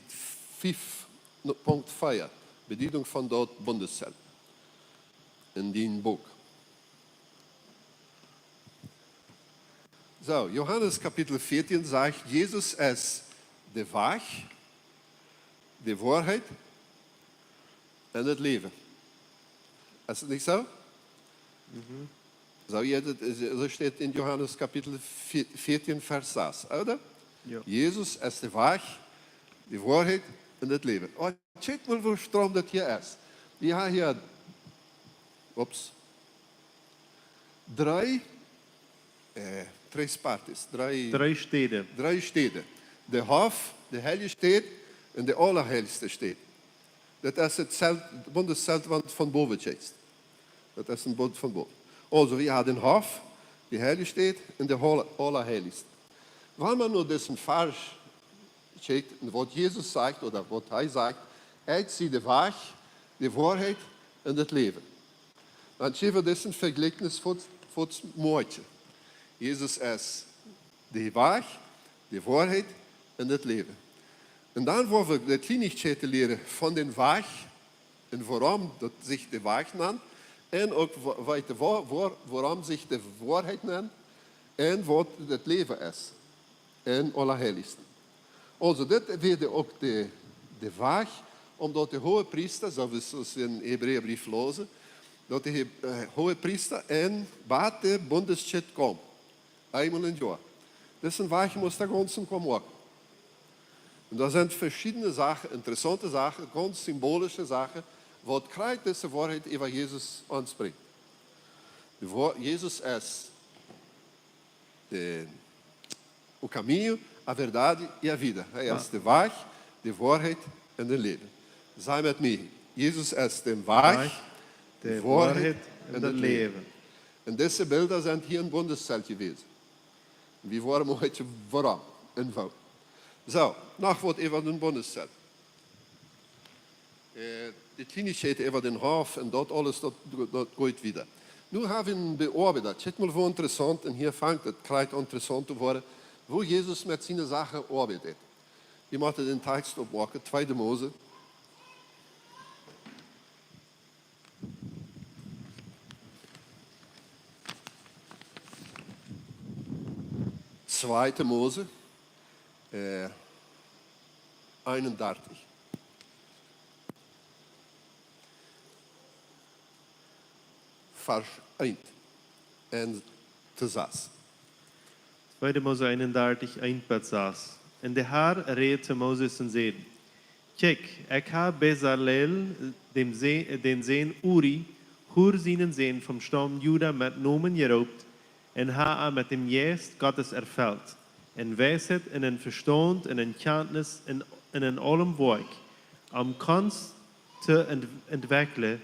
fief, no, Punkt vea, Bediedunk von daut Bundeszelt en dien Buak. Soo, Johanes Kapitel vieetieen sajcht, Jesus es de Wajch, de Woarheit un daut Läwen. Es daut nich soo? Mhm. Soo, jo, daut es, soo steit en Johanes Kapitel vieetieen, Varsch sas, ooda? Jo. Jesus es de Wajch, de Woarheit un daut Läwen. Oh, kjikj mol, woo strom daut hia es. Wie haben hia, ups, dree, äh, tres partes, dree, dree Städen. Dree Städen. De Hoff, de heilje Staut un de aulaheiligste Staut. Daut es daut Zelt, Bundeszelt, waut von bowen kjikjt. Daut es een Bund von bowen. Aulsoo, wie haben dän Hoff, de heilje Staut un de aula-, aulaheilichste. Wan eena nu disen Varsch kjikjt, waut Jesus sajcht, ooda waut hee sajcht, ekj sie de Wajch, de Woarheit un daut Läwen. Dan kjenn wie disen Vejlikjnis foats, foats moakjen. Jesus es de Wajch, de Woarheit un daut Läwen. Un dan woa wie de Kjlienichkjeiten lieren von dän Wajch un wuarom daut sikj de Wajch nant. Un uk wo-, weeten, wo-, wo-, wuarom sikj de Woarheit nant. Un waut daut Läwen es. Un aulaheiligsten. Aulsoo, dit wia uk de, de Wajch, om daut de Hoogepriesta, soo aus, soo aus wie em Hebräabrief läsen, daut de Heb-, äh, Hoogepriesta en bat de Bundeskjist kjeem. Eemol em Joa. Disen Wajch must hee gaunz komen uk. Un doa sent veschiedne Sachen, interessaunte Sachen, gaunz symbolische Sachen, waut krakjt dise Woarheit äwa Jesus aunsprinjt. De Woa-, Jesus es de, o caminho, a verdade e a vida. Hee es de Wajch, de Woarheit un daut Läwen. Saj met mie, Jesus es de Wajch, de Woarheit un daut Läwen. Un dise Bilda sent hia em Bundeszelt jewast. Wie woaren moakjen wuarom un woo. Soo, noch waut äwa dän Bundeszelt. Äh, de Kjlienichkjeiten äwa dän Hoff un daut aules, daut, daut jeit wieda. Nu haben wie een Beoabeida. Kjikj mol, woo interessaunt, un hia fangt et krakjt interessaunt to woaren, woo Jesus met siene Sachen oabeit. Wie motten dän Tekjst oppmoaken, tweede Mose. Zweite Mose, äh, eenundartich. Varsch eent un to sas. Tweede Mose eenundartich, eent bat sas. Un de Herr räd to Moses un säd: Kjikj, ekj hab Bezalel, dän See-, dän Sän Uri, Hur sienen Sän, vom Staum Juda met Nomen jeroopt, un hab am met dän Jeist Gottes erfelt, en Weisheit un en Vestaunt un en Kjantnis un, un en aulem Woakj, om Konst to ent-, entwekjlen,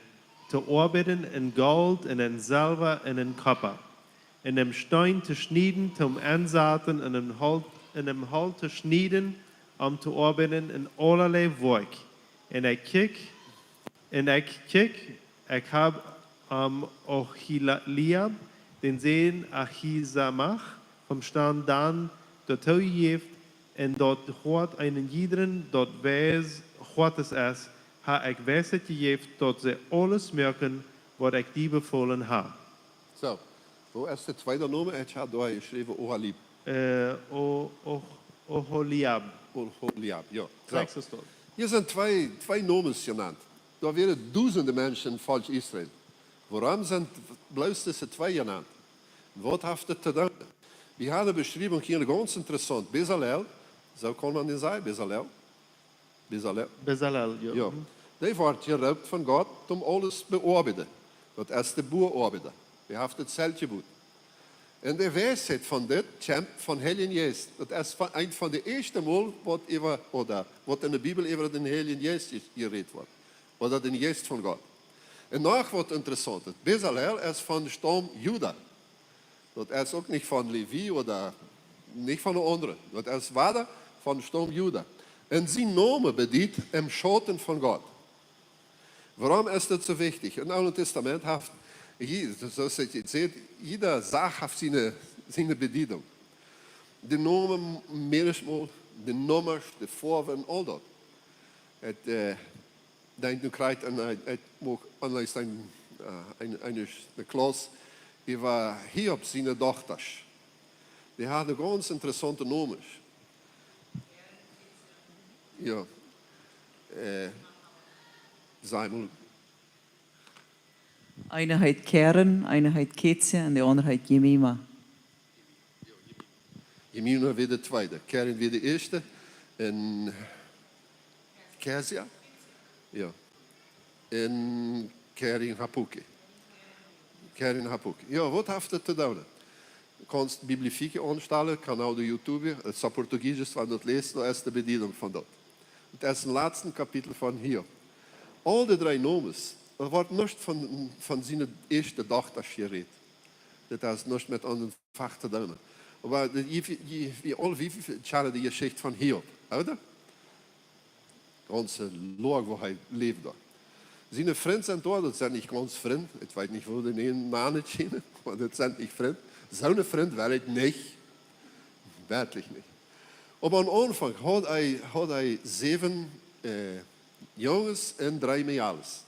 to oabeiden en Golt un en Selwa un en Koppa, un em Steen to schnieden, toom ensaten, un em Holt, un em Holt to schnieden, om to oabeiden en aulelei Woakj. Un ekj kjikj, un ekj kjikj, ekj hab am Oholiab, dän Sän Ahisamach, vom Staum Dan, doatoo jejäft, un daut Hoat eenen jiedren, daut weis Hoates es, hab ekj Weisheit jejäft, daut see aules moaken, waut ekj die befolen hab. Soo, woo es de tweede Nomen? Ekj hab doa jeschräwen Oholiab. Äh, O-, O-, Oholiab. Oholiab, jo. Soo. Hia sent twee, twee Nomes jenant. Doa wieren dusende Menschen em Volkj Israel. Wuarom sent bloos dise twee jenant? Waut haft daut to doonen? Wie haben eene Beschriewunk hia, gaunz interessaunt. Bezalel, soo kaun maun dän sajen, Bezalel. Bezalel. Bezalel, jo. Jo. Mhm. Dee woat jeroopt von Gott, om aules beoabeiden. Daut es de Boaoabeida. Dee haft daut Zelt jebut. Un de Weisheit von dit kjemt vom Heiljen Jeist. Daut es von, eent von de ieeschte Mol, waut äwa, ooda waut en de Bibel äwa dän Heiljen Jeist je-, jerät woat. Ooda dän Jeist von Gott. Un noch waut Interessauntet. Bezalel es vom Staum Juda. Daut es uk nich von Levi ooda nich von de aundre. Daut es wada vom Staum Juda. Un sien Nomen bediet em Schauten von Gott. Wuarom es daut soo wichtich? Em Oolen Tastament haft, jie-, soo aus ekj daut säd, jieda Sach haft siene, siene Bediedunk. De Nomen, mieresmol, de Nummasch, de Foawen, aul daut. Et, äh, denkj nu krakjt aun, äh, ekj muak aunleesd een, äh, een, een, eene Klauss äwa Hiob siene Dochtasch. Dee hauden gaunz interessaunte Nomen. Jo. Äh, Samuel. Eene heet Keren, eene heet Kezia un de aundre heet Jemima. Jemima wia de tweede, Keren wia de ieeschte. Un Kezia? Jo. Un Keren Hapuki. Keren Hapuki. Jo, waut haft daut to doonen? Kaust Bibliothiek aunstalen, Kanal de YouTube, et es opp Portugiesisch, wan du daut läst, daut es de Bediedunk von daut. Et es em latsten Kapitel von Hiob. Aul de dree Nomen, et woat nuscht von, von siene ieeschte Dochtasch jerät. Daut haft nuscht met ons Fach to doonen. Oba de, jie, jie, jie aule, wie, wie kjanen de Jeschicht von Hiob, ooda? Gaunze Loag, woo hee läwd doa. Siene Frind sent doa, daut sent nich gaunz Frind. Ekj weet nich, woo dee Namen kjennen, oba daut sent nich Frind. Soone Frind well ekj nich. Werkjlich nich. Oba aum Aunfank haud hee, haud hee säwen, äh, Junges un dree Mejales.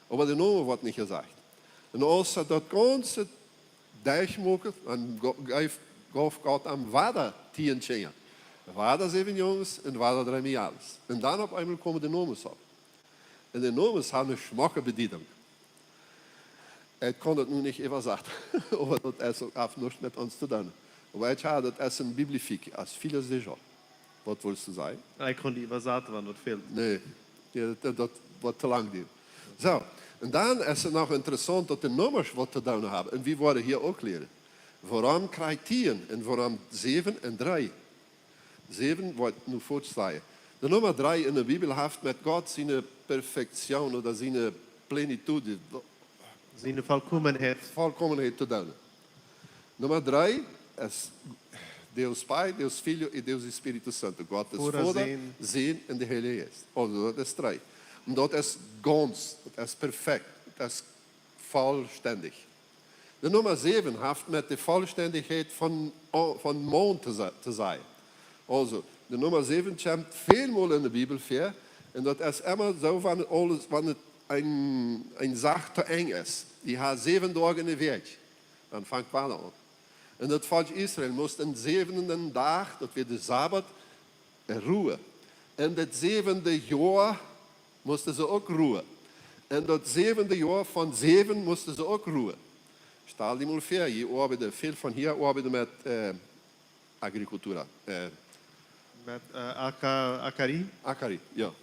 Oba de Nomen woat nich jesajcht. Un aus hee daut gaunze derchmuak, dan go-, jeef, jeef Gott am wada tieen Kjinja. Wada säwen Junges un wada dree Mejales. Un dan opp eemol komen de Nomen opp. Un de Nomen haben eene schmocke Bediedunk. Ekj kaun daut nu nich äwasaten, oba daut es uk, haft nuscht met ons to doonen. Oba ekj hab daut aus eene Bibliothiek, aus Philos de Job. Waut wulst du sajen? Ekj kaun dee äwasaten, wan daut fält. Nä, jo, daut, daut woat too lang dieren. Soo, un dan es et noch interessaunt, daut de Nummasch waut to doonen haben. Un wie woaren hia uk lieren. Wuarom kjrieen tieen un wuarom säwen un dree? Säwen woat nu foats sajen. De Numma dree en de Bibel haft met Gott siene Perfektion ooda siene Plenitud, Siene Volkomenheit. Volkomenheit to doonen. Numma dree es Deus Pai, Deus Filho y Deus Espíritu Santo. Gott es Voda, Voda, Sän. Sän un de Heilje Jeist. Aulsoo, daut es dree. Un daut es gaunz, daut es perfekt, daut es vollständig. De Numma säwen haft met de Vollständigkeit von, von Maun to sa-, to sajen. Aulsoo, de Numma säwen kjemt välmol en de Bibel väa. Un daut es emma soo, wan aules, wan et een, een Sach to Enj es. Dee haft säwen Doag en de Wäakj. Dan fangt wada aun. Un daut Volkj Israel must dän säwenden Dach, daut wia de Sabat, ruen. Un daut säwende Joa musten see uk ruen. Un daut säwende Joa von säwen musten see uk ruen. Stal die mol väa, jie oabeiden, väl von hia oabeiden met, äh, agricultura. Äh, Met, äh, aka-, akari? Akari, jo.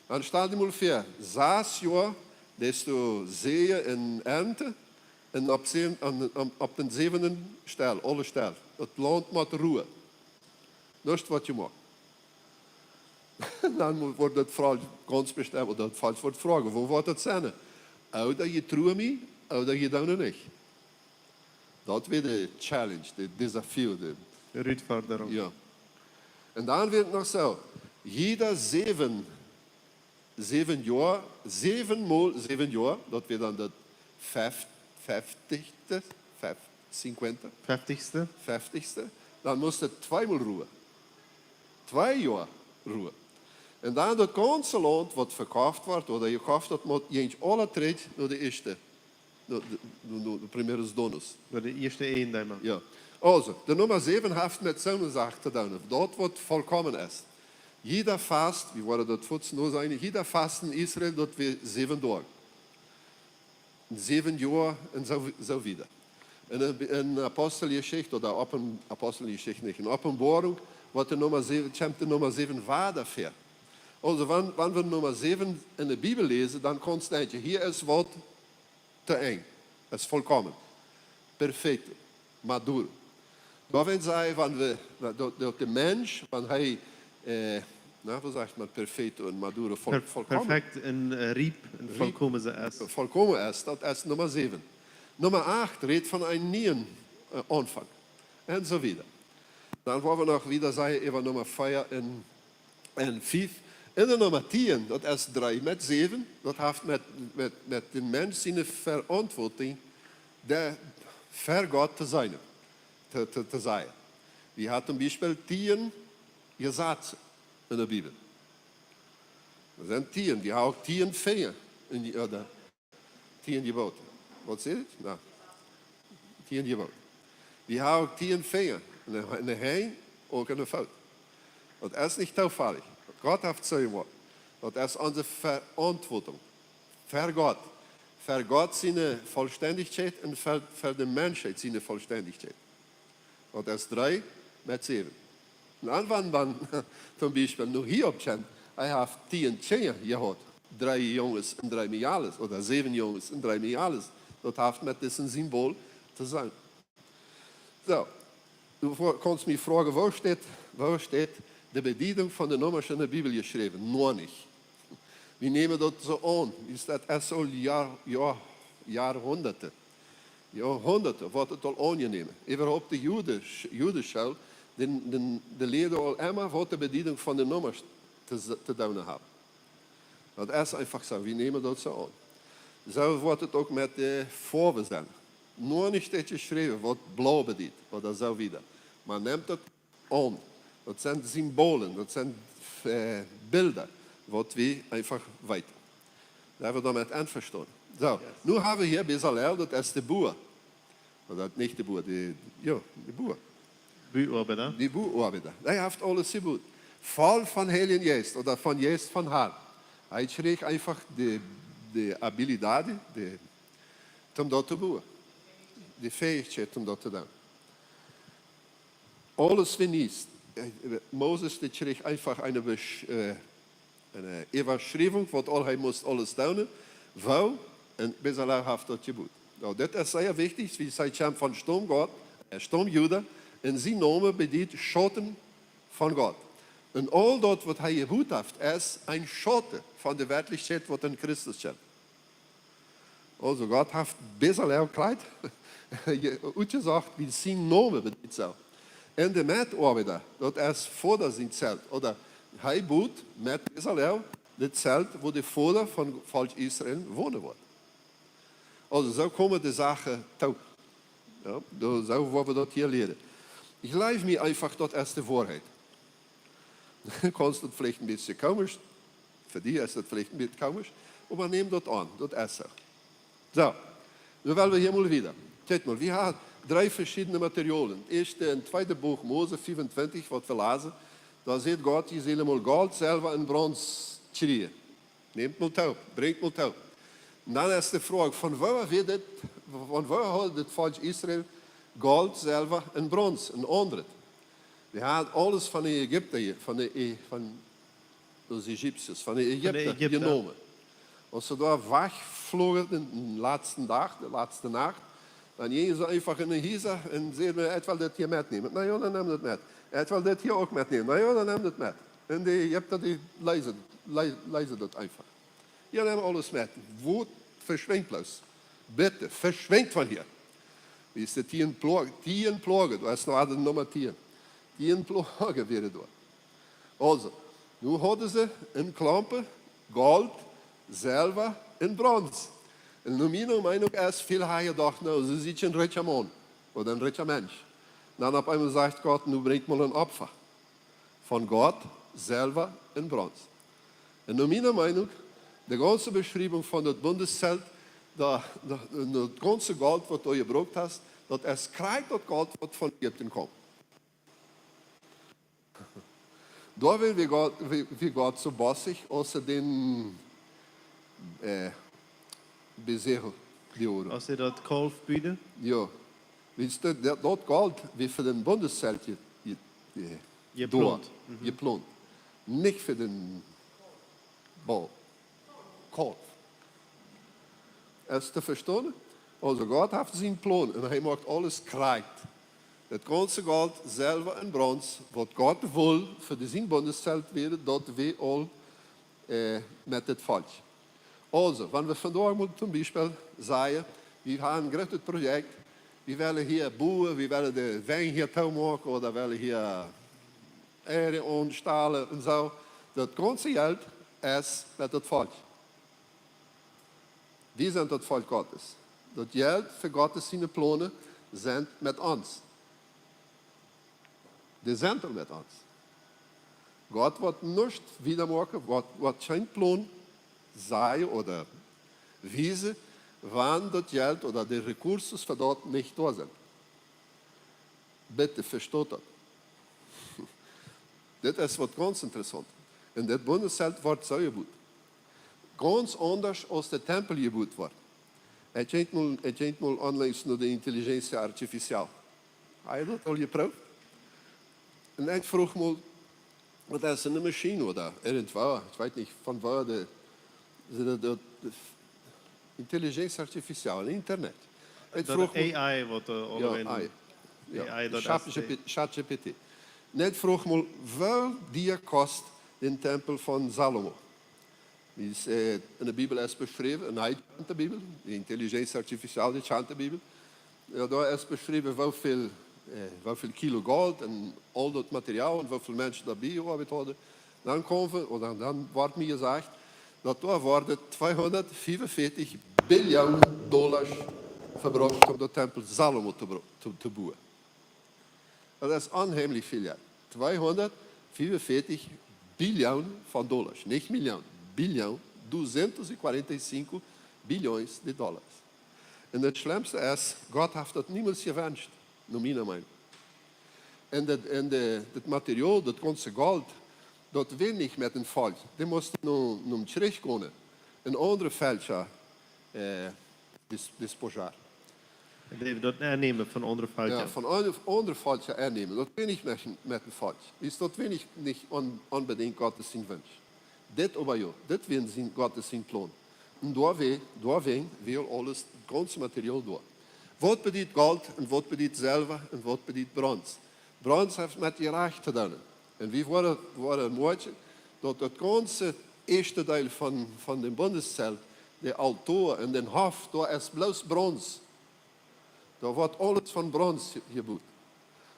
Dan stal die mol väa, sas Joa deist du säen un ernten, un opp säwen-, aun, aun, opp dän säwenden stell, aule stell. Daut Launt mott ruen. Nuscht waut jie moaken. Dan woat daut Volkj gaunz bestemt, ooda daut Volkj woat froagen, woo woat daut sennen? Ooda jie truen mie, ooda jie doonen nich. Daut wia de challenge, de Desafio, de Utforderung. Jo. Un dan wia et noch soo, jieda säwen, säwen Joa, säwen mol säwen Joa, daut wia dan daut fef-, feftichste, fef-, cincuenta. Feftichste. Feftichste, dan must et tweemol ruen. Twee Joa ruen. Un dan daut gaunze Launt waut vekoft woat, ooda jekoft woat, mott eejentlich aula trigj no de ieeschte, no de, no, no de primeros donos. No de ieeschte Eejendeema. Jo. Aulsoo, de Numma säwen haft met soone Sach to doonen, daut waut volkomen es. Jieda Fast, wie woaren daut foats nu sennen, jieda Fast en Israel, daut wia säwen Doag. Säwen Joa un soo, soo wieda. Un en, en Aposteljeschicht, ooda Open-, Aposteljeschicht nich, en Openboarunk, woat de Numma säwen, kjemt de Numma säwen wada väa. Aulsoo, wan, wan wie Numma säwen en de Bibel läsen, dan kaust denkjen, hia es waut to Enj. Daut es volkomen. Perfekt. Maduro. Doawäajen saj wie, wan wie, na, daut, daut de Mensch, wan hee, äh, na, woo sajcht maun, perfekt un maduro, vol-, Per-, volkomen. Perfekt un, äh, riep un Riep. Volkomen es. Volkomen es, daut es Numma säwen. Numma acht rät von een nieen, äh, Aunfank. Un soo wieda. Dan woa wie noch wieda sajen äwa Numma vea un, un fief. En de Numma tieen, daut es dree met säwen, daut haft met, met, met dän Mensch siene Verantwortung, de, ver Gott to sennen, to, to, to sennen. Wie haben toom Biespel tieen Jesazen en de Bibel. Daut sent tieen, wie haben uk tieen Finja en de, ooda tieen Jeboten. Waut sajcht et? Na, tieen Jeboten. Wie haben uk tieen Finja en de, en de Henj, uk en de Foot. Daut es nich toofällich. Gott haft soo jemoakt. Daut es onse Verantwortung. Ver Gott. Ver Gott siene Vollständigkeit un ver, ver de Menschheit siene Vollständigkeit. Daut es dree met säwen. Un dan, wan, wan, toom Biespel, nu Hiob kjemt, hee haft tieen Kjinja jehaut. Dree Junges un dree Mejales, ooda säwen Junges un dree Mejales. Daut haft met dit Symbol to sennen. Soo, du fro-, kaust mie froagen, woo steit, woo steit de Bediedunk von de Nummasch en de Bibel jeschräwen? Noch nich. Wie nämen daut soo aun? Es daut es aul Joa-, Joa-, Joahundaten. Joahundaten woat et aul aunjenomen. Äwahaupt de Judisch-, Judische, dee, dee, dee lieeden aul emma, waut de Bediedunk von de Nummasch to, to doonen haft. Daut es eefach soo, wie nämen daut soo aun. Soo woat et uk met de Foawen sennen. Noch nich daut jeschräwen, waut blau bediet, ooda soo wieda. Maun nemt daut aun. Daut sent Symbolen, daut sent, äh, Bilda, waut wie eefach weeten. Sent wie doamet envestonen? Soo, nu haben wie hia Bezalel, daut es de Bua. Ooda nich de Bua, de, jo, de Bua. Buoabeida. De Buoabeida. Hee haft aules jebut. Voll von Heiljen Jeist ooda von Jeist von Harn. Hee kjrieech eefach de, de Abilität, de, om daut to buen. De Fäichkjeit om daut to doonen. Aules wiest, äh, Moses, dee kjrieech eefach eene Besch-, äh, eene Äwaschriewunk, waut aul hee must aules doonen, woo, un Bezalel haft daut jebut. Nu, dit es sea wichtich, wiels hee kjemt von Staum Gott, äh, Staum Juda, un sien Nomen bediet Schauten von Gott. Un aul daut, waut hee jebut haft, es een Schauten von de Werkjlichkjeit, waut en Christus kjemt. Aulsoo, Gott haft Bezalel jekjräajen, je-, utjesocht, wiels sien Nomen bediet soo. Un de Metoabeida, daut es Voda sien Zelt, ooda hee but met Bezalel daut Zelt, wua de Voda von Volkj Israel wonen woat. Aulsoo, soo komen de Sachen toop. Jo, soo, soo woa wie daut hia lieren. Ekj jleew mie eefach, daut es de Woarheit. Kaust daut veleicht een bät komisch, fa die es daut veleicht een bät komisch, oba nem daut aun, daut es soo. Soo, nu well wie hia mol wieda. Kjikj mol, wie haben dree veschiedne Materialien. Daut ieeschte un tweede Buak Mose vea un twintich, waut wie läsen, doa sajcht Gott, jie sellen mol Golt, Selwa un Brons kjrieen. Nemt mol toop, brinjt mol toop. Un dan es de Froag, von wua wia dit, von wua haud dit Volkj Israel Golt, Selwa un Brons un aundret? Dee hauden aules von de Ägipta, von de E-, von de Ägipta, von de Ägipta jenomen. Aus see doa wajchflogen dän latsten Dach, de latste Nacht, dan jinjen see eefach en de Hiesa un säden: "Ekj well dit hia metnämen." "Na jo, dan nem daut met." "Ekj well dit hia uk metnämen." "Na jo, dan nem daut met." Un de Ägipta, dee leezen, lee-, leezen daut eefach. "Jie nemt aules met. Waut, veschwinjt bloos. Bitte, veschwinjt von hia." Wiels de tieen Ploag-, tieen Ploagen, daut es nu de Numma tieen. Tieen Ploagen wieren doa. Aulsoo, nu hauden see en Klompen Golt, Selwa un Brons. Un no miene Meinunk es, väl haben jedocht, nu, see sent een rikja Maun ooda een rikja Mensch. Dan opp eemol sajcht Gott: "Nu brinjt mol een Opfa." Von Golt, Selwa un Brons. Un no miene Meinunk, de gaunze Beschriewunk von daut Bundeszelt, daut, daut, daut gaunze Golt, waut doa jebrukt es, daut es krakjt daut Golt, waut von Ägipten kjemt. Doa wia, wia Gott, wia, wia Gott soo bossich, aus hee dän, äh, Bezalel dee Oaren. Aus hee daut Kalf buade? Jo. Weetst du, daut, daut Golt wia fa dän Bundeszelt je-, je-, je-, jeplont. Doa, mhm, jeplont. Nich fa dän Bau. Kalf. Es to vestonen? Aulsoo, Gott haft sienen Plon un hee moakt aules krakjt. Daut gaunze Golt, Selwa un Brons, waut Gott wull fa de sien Bundeszelt wia, daut wia aul, äh, met daut Volkj. Aulsoo, wan wie vondoag mol toom Biespel sajen, wie haben een grootet Projekt, wie wellen hia buen, wie wellen de Wenj hia toomoaken ooda wellen hia Ieed aunstalen un soo. Daut gaunze Jelt es met daut Volkj. Wie sent daut Volkj Gottes. Daut Jelt fa Gottes siene Plonen sent met ons. Dee sent doa met ons. Gott woat nuscht wieda moaken, woat, woat kjeen Plon sajen ooda wiesen, wan daut Jelt ooda de Rekursen fa daut nich doa sent. Bitte vestot daut. Dit es waut gaunz interessaunt. Un dit Bundeszelt woat soo jebut. Gaunz aundasch aus de Tempel jebut woat. Ekj kjikj mol, ekj kjikj mol online no de Intelligencia Artificial. Hab jie daut aul jeprooft? Un ekj fruach mol, waut es eene Maschien ooda irjentwoo, ekj weet nich von wua de, de, de, de Intelligencia Artificial, Internet. Ekj Daut fruach mol, A I, waut, eh, ja, aulawäajen A I. Ja, A I, daut Chat is de G P T, ChatGPT. Un ekj fruach mol, woo dia kost dän Tempel von Salomo? Dee es, eh, enne Bibel es beschräwen, enne Heilsbibel, de Intelligencia Artificial, de Chantabibel. Ja, doa es beschräwen, woo väl, eh, woo väl Kilo Golt un aul daut Material un woo väl Menschen doabie jeoabeit hauden. Dan kome wie, ooda dan woat mie jesajcht, daut doa worden tweehundertfünfundvierzig Billionen Dollar vebrukt, om daut Tempel Salomo to bru-, to, to buen. Daut es onheemlich väl Jelt. Tweehundertfünfundvierzig Billionen von Dollars, nich Millionen, Billionen, doscientos cuarenta y cinco billones de dólares. Un daut schlemste es, Gott haft daut niemols jewenscht, no miene Meinung. Un daut, un de, daut Material, daut gaunze Golt, daut wia nich met een Volkj. Dee musten no, no Kjrich gonen. Un aundre Velkja, eh, dis-, dispojar. Dee daut aunnämen von aundre Velkja. Ja, von aundre, aundre Velkja aunnämen. Daut wia nich met, met een Volkj. Wiels daut wia nich, nich on-, onbedinjt Gott sien Wensch. Dit oba jo, dit wia sien, Gott sien Plon. Un doawäajen, doawäajen wia aules, daut gaunze Material doa. Waut bediet Golt un waut bediet Selwa un waut bediet Brons? Brons haft met Jerajcht to doonen. Un wie woaren, woaren moakjen, daut daut gaunze ieeschte Deel von, von däm Bundeszelt, de Altoa un dän Hoff, doa es bloos Brons. Doa woat aules von Brons je-, jebut.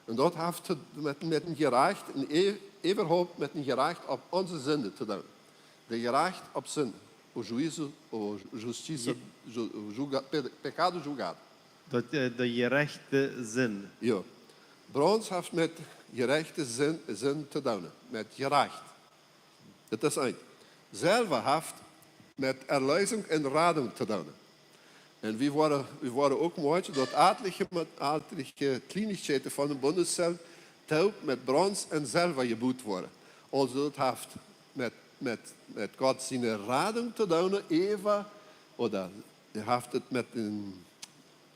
Un daut haft to, met, met een Jerajcht, un e-, äwahaupt met een Jerajcht opp onse Sind to doonen. De Jerajcht opp Sind. O juicio, o justiça, Je- ju-, julga-, pe-, pecado julgado. Daut, eh, de jerajchte Sind. Jo. Brons haft met jerajchte Sind, Sind to doonen. Met Jerajcht. Daut es eent. Selwa haft met Erlösung un Radunk to doonen. Un wie woaren, wie woaren uk moakjen, daut atelje, atelje Kjleenichkjeiten von däm Bundeszelt toop met Brons un Selwa jebut woaren. Aulsoo daut haft met, met, met Gott siene Radunk to doonen, äwa, ooda haft daut met een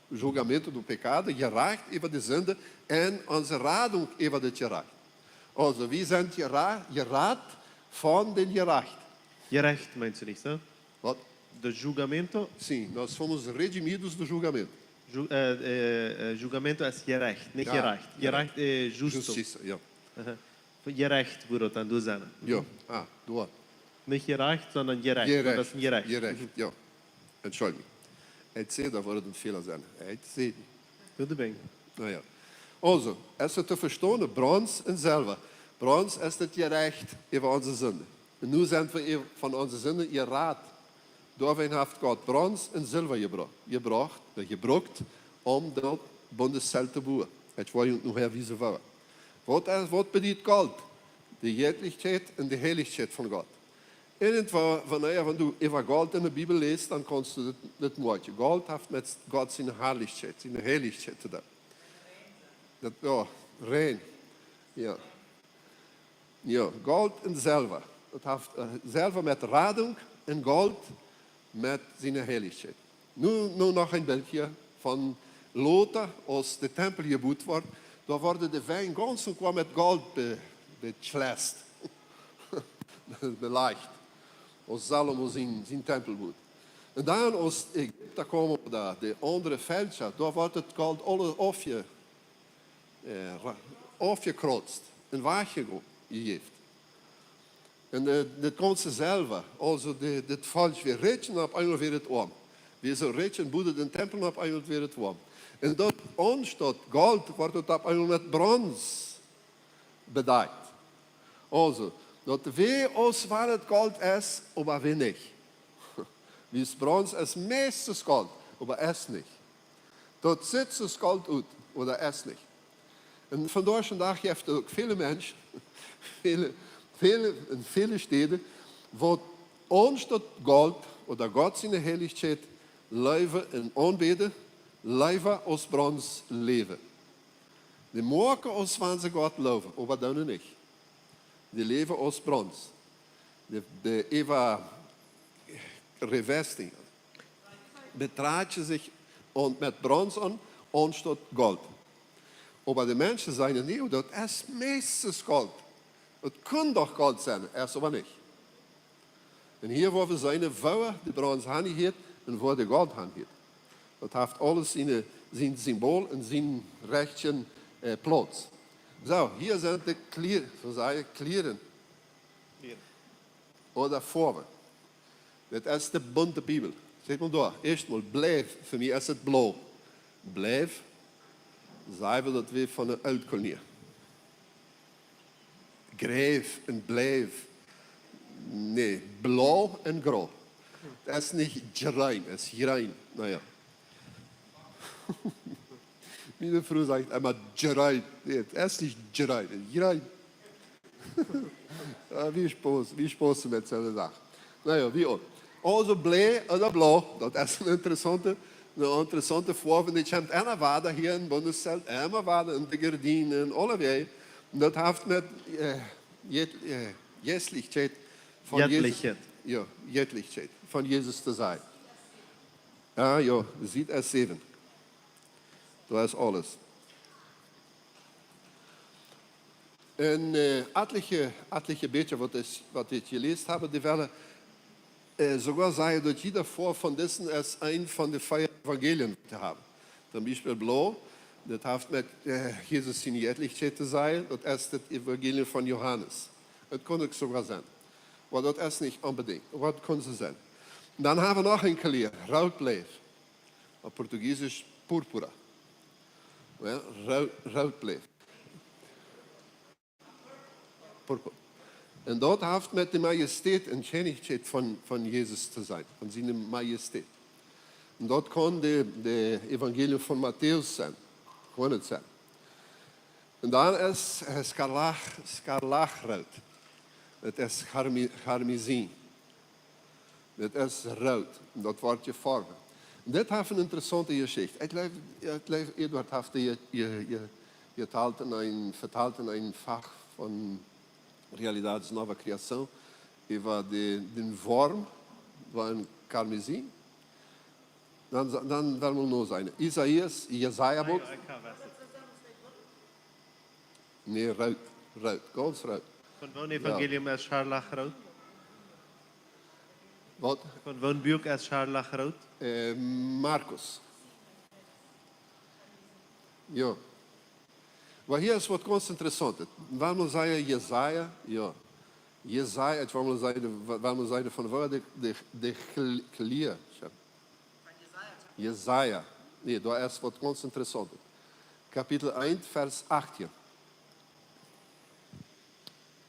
julgamento do pecado, Jerajcht äwa de Sind, un onse Radunk äwa daut Jerajcht. Aulsoo, wie sent jera-, jerat von däm Jerajcht. Jerajcht meenst du nich, so? Waut? De julgamento? Sim, nós fomos redimidos do julgamento. Ju-, eh, eh, eh, julgamento es Jerajcht, nich Jerajcht. Jerajcht, eh, justo. Justiça, jo. Aha. Jerajcht wudd daut dan doa sennen. Jo, ah, doa. Nich Jerajcht, sonda Jerajcht. Jerajcht, daut es een Jerajcht. Jerajcht, jo. Entschuldigung. Ekj see, doa woat een Fäla sennen. Ekj see. Goot, ekj sie. Na jo. Aulsoo, es to vestonen, Brons un Selwa. Brons es daut Jerajcht äwa onse Sind. Un nu sent wie äwa von onse Sind jerat. Doawäajen haft Gott Brons un Selwa jebro-, jebrocht, eh, jebrukt, om daut Bundeszelt to buen. Ekj woa junt nohäa wiesen, woo. Waut es, waut bediet Golt? De Jettlichkjeit un de Heilichkjeit von Gott. Irjentwoo, wan, jo, wan du äwa Golt enne Bibel läst, dan kaust du dit, dit moakjen. Golt haft met Gott siene Harlichkjeit, siene Heilichkjeit to doonen. Daut, jo, rein. Jo. Jo, Golt un Selwa. Daut haft, eh, Selwa met Radunk un Golt met siene Heilichkjeit. Nu, nu noch een Bildje von lota, aus de Tempel jebut wort. Doa worden de Wenj gaunz un goa met Golt be-, bekjlast. Belajcht. Aus Salomo sien, sien Tempel bud. Un dan aus Ägipta kjeemen, ooda de aundre Velkja, doa wort daut Golt aules aufje-, eh, ra-, aufjekrautst un wajchjejäft. Un, eh, daut gaunze Selwa, aulsoo de, daut Volkj wia rikj un opp eemol wia daut oam. Wia soo rikj un bud dän Tempel un opp eemol wia daut oam. Un daut, aunstaut Golt, wort daut opp eemol met Brons bedakjt. Aulsoo, Daut wie aus wan et Golt es, oba wie nich. Wie es Brons es meistes Golt, oba es nich. Daut sitt soo aus Golt ut, oba es nich. Un vondoag dän Dach jeft et uk väle Menschen, väle, väle, en väle Städen, waut aunstaut Golt ooda Gott siene Heilichkjeit leewen un aunbäden, leewa aus Brons läwen. Dee moaken aus wan see Gott lowen, oba doonen nich. Dee läwen aus Brons. Dee, dee äwa revesting. Betrakjen sikj aun, met Brons aun, aunstaut Golt. Oba de Menschen sajen: "Nä, daut es meistes Golt. Daut kunn doch Golt sennen, es oba nich." Un hia woa wie seenen, woo de Brons hanjehieet un woo de Golt hanjehieet. Daut haft aules sien, sien Symbol un sien rajchten, äh, Plauz. Soo, hia sent de Kjlia-, soo sajen, Kjlieren. Ooda Foawen. Dit es de bunte Bibel. Kjikj mol doa. Ieescht mol blau. Fa mie es et blau. Blau. Saj wie daut wie von de Ooltkolonie. Grijf un blau. Nä, blau un groo. Daut es nich jrein, daut es jrein. Na jo. Miene Fru sajcht emma jrein. Nä, daut es nich jrein, daut es jrein. Jo, wie spoasen, wie spoasen met soone Sachen. Na jo, wie uk. Aulsoo blau ooda blau, daut es eene interessante, eene interessante Foaw. Dee kjemt emma wada hia em Bundeszelt, emma wada en de Gardienen, aulewäajen. Un daut haft met, äh, Jet-, äh, Jettlichkjeit von Jesus. Jettlichkjeit. Jo, Jettlichkjeit von Jesus to sennen. Jo, jo, Sied S säwen. Daut es aules. Un, äh, atelje, atelje Bieekja, waut ekj, waut ekj jeläst hab, dee wellen, äh, soogoa sajen, daut jieda Foaw von dise es eent von de vea Evangelien to haben. Toom Biespel blau, daut haft met, äh, Jesus siene Jettlichkjeit to sennen, daut es daut Evangelium von Johanes. Daut kaun uk soogoa sennen. Oba daut es nich onbedinjt. Waut kaun et sennen? Dan haben wie noch eene Kjlia, rootblau. Opp Portugiesisch púrpura. Jo, root, rootblau. Purpur. Un daut haft met de Majestät un Kjennichkjeit von, von Jesus to sennen, von siene Majestät. Un daut kaun de, de Evangelium von Matäus sennen, kaun et sennen. Un dan es, äh, skarlach-, skarlachroot. Daut es karmi-, karmesien. Daut es root. Un daut woat jefoawen. Un dit haft eene interessante Jeschicht. Ekj jleew, ekj jleew, Eduard haft dee je-, je-, je-, jetalt en een, vetalt en een Fach von Realidades Nova Criação, äwa de, dän Worm, woo een karmesien. Dan, dan woa wie noch seenen. Isaías, Jesaja Buak. Nä, root, root, gaunz root. Von woon Jo. Evangelium es scharlachroot? Waut? Von woon Buak es scharlachroot? Äh, Markus. Jo. Oba hia es waut gaunz Interessauntet. Wuarom saj ekj Jesaja? Jo. Jesaja, wuarom saj ekj, wuarom saj ekj von wua de, de, de Kl-, Kjlia? Jesaja. Nä, doa es waut gaunz Interessauntet. Kapitel eent, Varsch achtieen.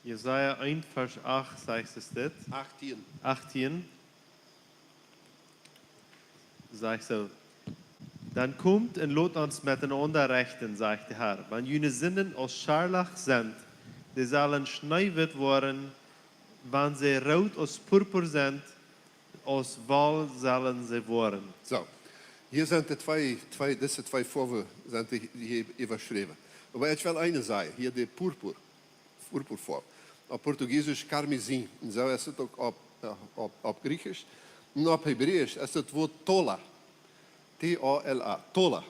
Jesaja eent, Varsch acht, sajcht et dit. Achtieen. Achtieen. Sajcht soo: Dan komt un lot ons metenaunda rechten, sajcht de Herr. Wan june Sinden aus Scharlach sent, dee sellen schneewitt woaren. Wan see root aus Purpur sent, aus Woll sellen see woaren. Soo, hia sent de twee, twee, dise twee Foawen sent hia äwaschräwen. Oba ekj well eene sajen, hia de Purpur, Purpurfoaw. Opp Portugiesisch karmesien, un soo es et uk opp, jo, opp, opp Griechsch. Un opp Hebräisch es daut Wuat tola. T O L A, tola.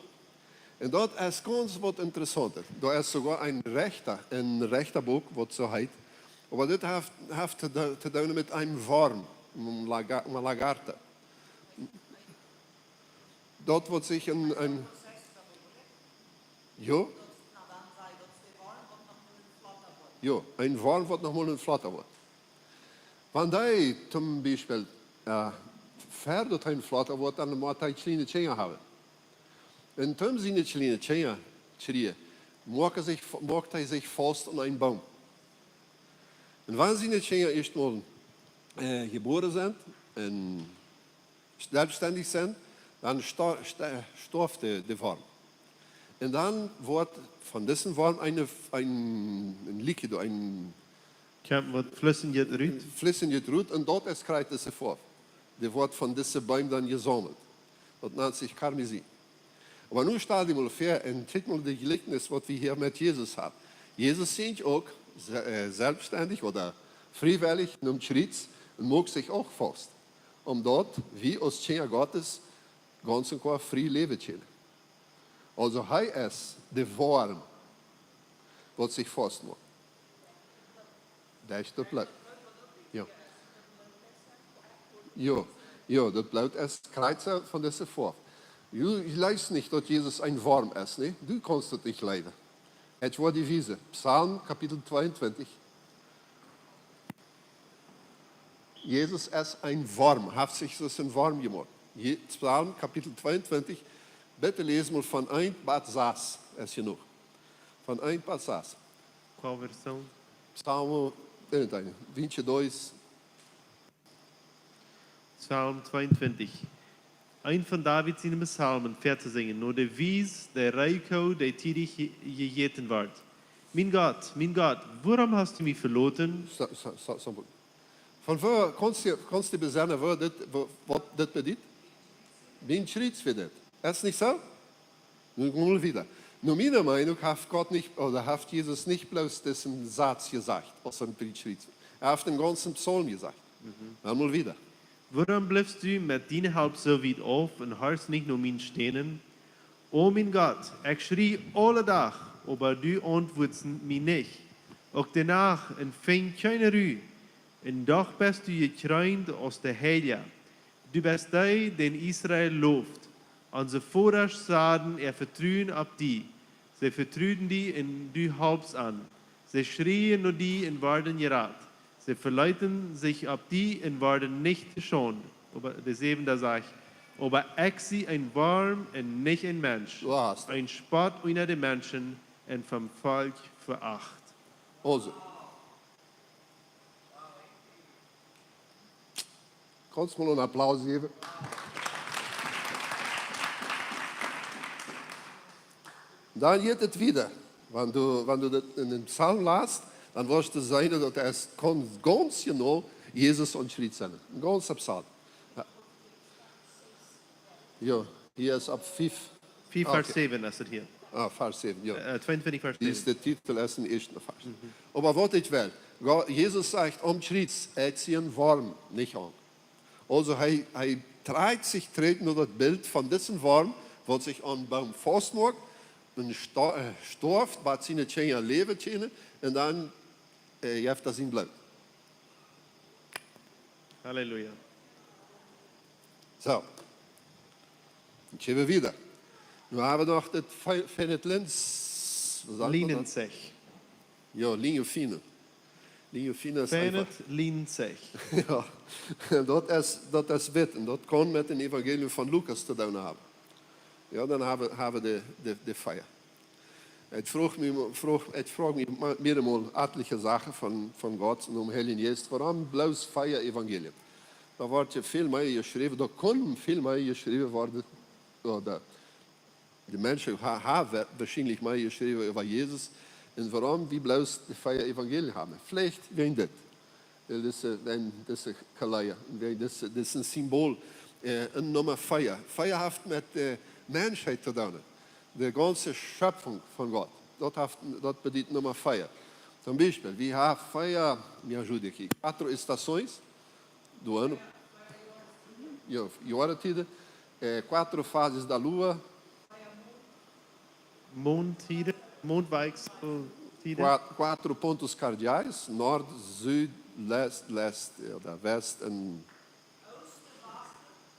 Un daut es gaunz waut Interessauntet. Doa es soogoa een Rechta, een Rechtabuak, waut soo heet. Oba dit haft, haft to do-, to doonen met een Worm, een laga-, een lagarta. Daut waut sikj een, een, jo? Jo, een Worm waut noch mol een Flatta woat. Wan dee toom Biespel, äh, ver daut een Flatta woat, dan mott hee kjliene Kjinja haben. Un toom siene kjliene Kjinja kjrieen, moakt hee sikj, moakt hee sikj faust aun een Boom. Un wan siene Kjinja ieescht mol, äh, jebuaren sent un selfststendich sent, dan sto-, sto-, stoaft de, de Worm. Un dan woat von disen Worm een, een, een Liquid, een Kjemt waut flissjet rut. Flissjet rut, un daut es krakjt dise Foaw. Dee woat von dise Beem dan jesaumelt. Daut nant sikj Karmesin. Oba nu stal die mol väa un kjikj mol de Jlikjnis, waut wie hia met Jesus haben. Jesus jinkj uk se-, äh, selfststendich ooda friewellich nom Kjriez un muak sikj uk faust, om daut wie aus Kjinja Gottes gaunz un kloa frie läwen kjennen. Aulsoo, hee es de Worm, waut sikj faust muak. Daut es daut Bloot. Jo. Jo, jo, daut Bloot es krakjt soo von dise Foaw. Du, du leefst nich, daut Jesus een Worm es, nä? Du kaust daut nich leewen. Ekj woa die wiesen. Psalm, Kapitel tweeuntwintich. Jesus es een Worm, haft sikj aus een Worm jemoakt. Je-, Psalm, Kapitel tweeuntwintich, bitte läs mol von eent bat sas, es jenuach. Von eent bat sas. Qual versão? Psalm, irgendeine, vinte e dois. Psalm tweeuntwintich. Een von David siene Psalmen väa to sinjen, no de Wies, de Reiko, de tiedich je-, jejäten wort. Mien Gott, mien Gott, wuarom hast du mie veloten? Sta-, sta-, sta-, sta-, von wua kaust du, kaust du besennen, wua dit, wua, waut dit bediet? Mien Kjriez wia dit. Es nich soo? Nu, nu wieda. No miene Meinunk haft Gott nich, ooda haft Jesus nich bloos disen Satz jesajcht, aus een Kjriez. Hee haft dän gaunzen Psalm jesajcht. Mhm. Dan mol wieda. Wuarom blifst du met diene Help soo wiet auf un horchst nich no mien Stänen? O mien Gott, ekj schrie aule Dach, oba du auntwuatst mie nich. Uk de Nacht un finj kjeene Ru. Un doch best du jekreent aus de Heilja. Du best dee, dän Israel loft. Onse Vodasch saden äa Vetruen opp die. See vetruden die un du holpst an. See schrieen no die un worden jerat. See veleeten sikj opp die un worden nich to Schaund. Oba de säwenda sajcht: Oba ekj sie een Worm un nich een Mensch. Du hast. Een Spott unja de Menschen un vom Volkj veracht. Aulsoo. Kaust mol een Applaus jäwen? Dan jeit et wieda. Wan du, wan du daut en dän Psalm last, dan woascht du seenen, daut et kaun gaunz jeneiw Jesus aum Kjriez sennen. Een gaunza Psalm. Jo. Jo, hia es opp fief. Fief, ah, Varsch, okay, säwen es et hia. Ah, Varsch säwen, jo. Äh, tweeuntwintich, Varsch säwen. Dee es de Titel, es em ieeschten Varsch. Mhm. Oba waut ekj well, Go-, Jesus sajcht aum Kjriez, ekj sie een Worm, nich aun. Aulsoo, hee, hee drekjt sikj trigj no daut Bilt von disen Worm, waut sikj aum Boom faustmoakt, un sto-, äh, stoaft, bat siene Kjinja läwen kjennen, un dan, äh, jeft hee sien Bloot. Halleluja. Soo. Dan kjeem wie wieda. Nu hab wie noch daut fe-, feine Lins-, waut sajcht maun daut? Lienenzeich. Jo, Lienenfein. Lienenfein es eenfach. Feinet Lienenzeich. Jo. Daut es, daut es witt. Un daut kaun met daut Evangelium von Lukas to doonen haben. Jo, dan hab wie, hab wie de, de, de Fia. Ekj froag mie, froag, ekj froag mie ma-, mearemol atelje Sachen von, von Gott un vom Heiljen Jeist, wuarom bloos Fia Evangelium? Doa woat je väl mea jeschräwen, doa kunn väl mea jeschräwen woaren, ooda de Menschen ha-, haben woascheinlich mea jeschräwen äwa Jesus un wuarom wie bloos de Fia Evangelium haben. Veleicht wäajen dit. Wiels dise, wäajen dise Kalea, wäajen dise, dit es een Symbol, äh, een Numma Fia. Fia haft met de Menschheit to doonen. De gaunze Schöpfung von Gott. Daut haft, daut bediet Numma Fia. Toom Biespel, wie haben Fia, me ajude aqui, quatro estações do ano. Jo, Joaretieden, äh, quatro fases da lua, Mondtieden, Mondwechseltieden. Qua-, quatro pontos cardeais, Nord, Süd, Lest, Lest, jo, de West un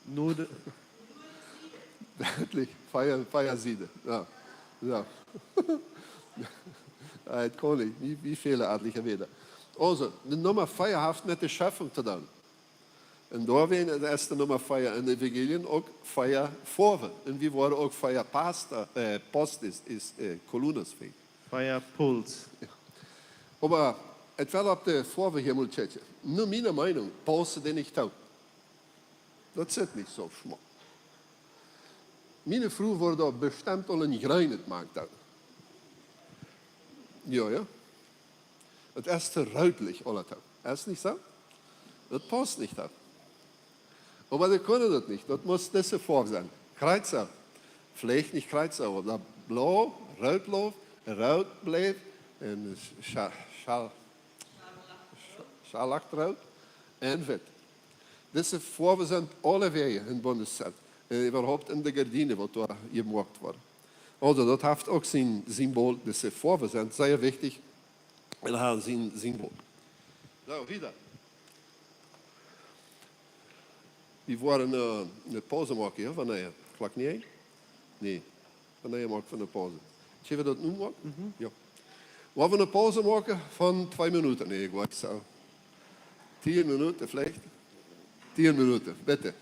Nord. Endlich, Fia, Fia Sieden. Jo, jo. Jo, ekj kaun nich, wie, wie väle atelje Wieed. Aulsoo, de Numma Fia haft met de Schöpfung to doonen. Un doawäajen es de Numma Fia en de Evangelium uk Fia Foawen. Un wie woaren uk Fia Pasta, äh, Postes, es, äh, Columnas finjen. Fia Puls. Jo. Oba Ekj well opp de Foawen hia mol kjikjen. Nu, miene Meenunk, paussen dee nich too. Daut sitt nich soo schmock. Miene Fru woat doa bestemmt aul een jreenet moaken. Jo, jo. Daut es too rootlich, aule too. Es nich soo? Daut pausst nich too. Oba dee kjennen daut nich. Daut mott dise Foaw sennen. Krakjt soo. Veleicht nich krakjt soo, oba daut blau, root blau, root blau un scha-, schal-, scharlachroot un witt. Dise Foawen sent aulewäajen em Bundeszelt. Un äwahaupt en de Gardienen, waut doa jemoakt woaren. Aulsoo, daut haft uk sien Symbol. Dise Foawen sent sea wichtich. Un haben sien Symbol. Soo, wieda. Wie woaren, äh, eene Paus moaken, jo? Wanea? Klock näajen? Nä. Wanea moak wie eene Paus? Sell wie daut nu moaken? Mhm. Jo. Wie woaren eene Paus moaken von twee Minuten. Nä, ekj weet soo. Tieen Minuten veleicht. Tieen Minuten, bitte.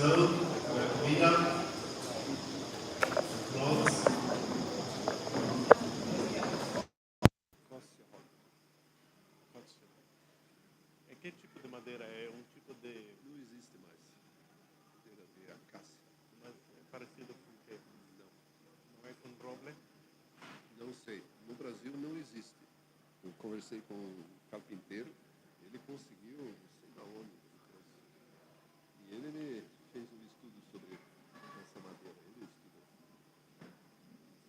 Wieder. Applaus. ¿En qué tipo de madera es? ¿Un tipo de... Não existe mais. Madeira de acácia. Mas é parecido com o quê? Não. Não é com roble? Não sei. No Brasil não existe. Eu conversei com um carpinteiro, ele conseguiu, não sei da onde, ele trouxe. E ele me fez um estudo sobre essa madeira, ele estudou.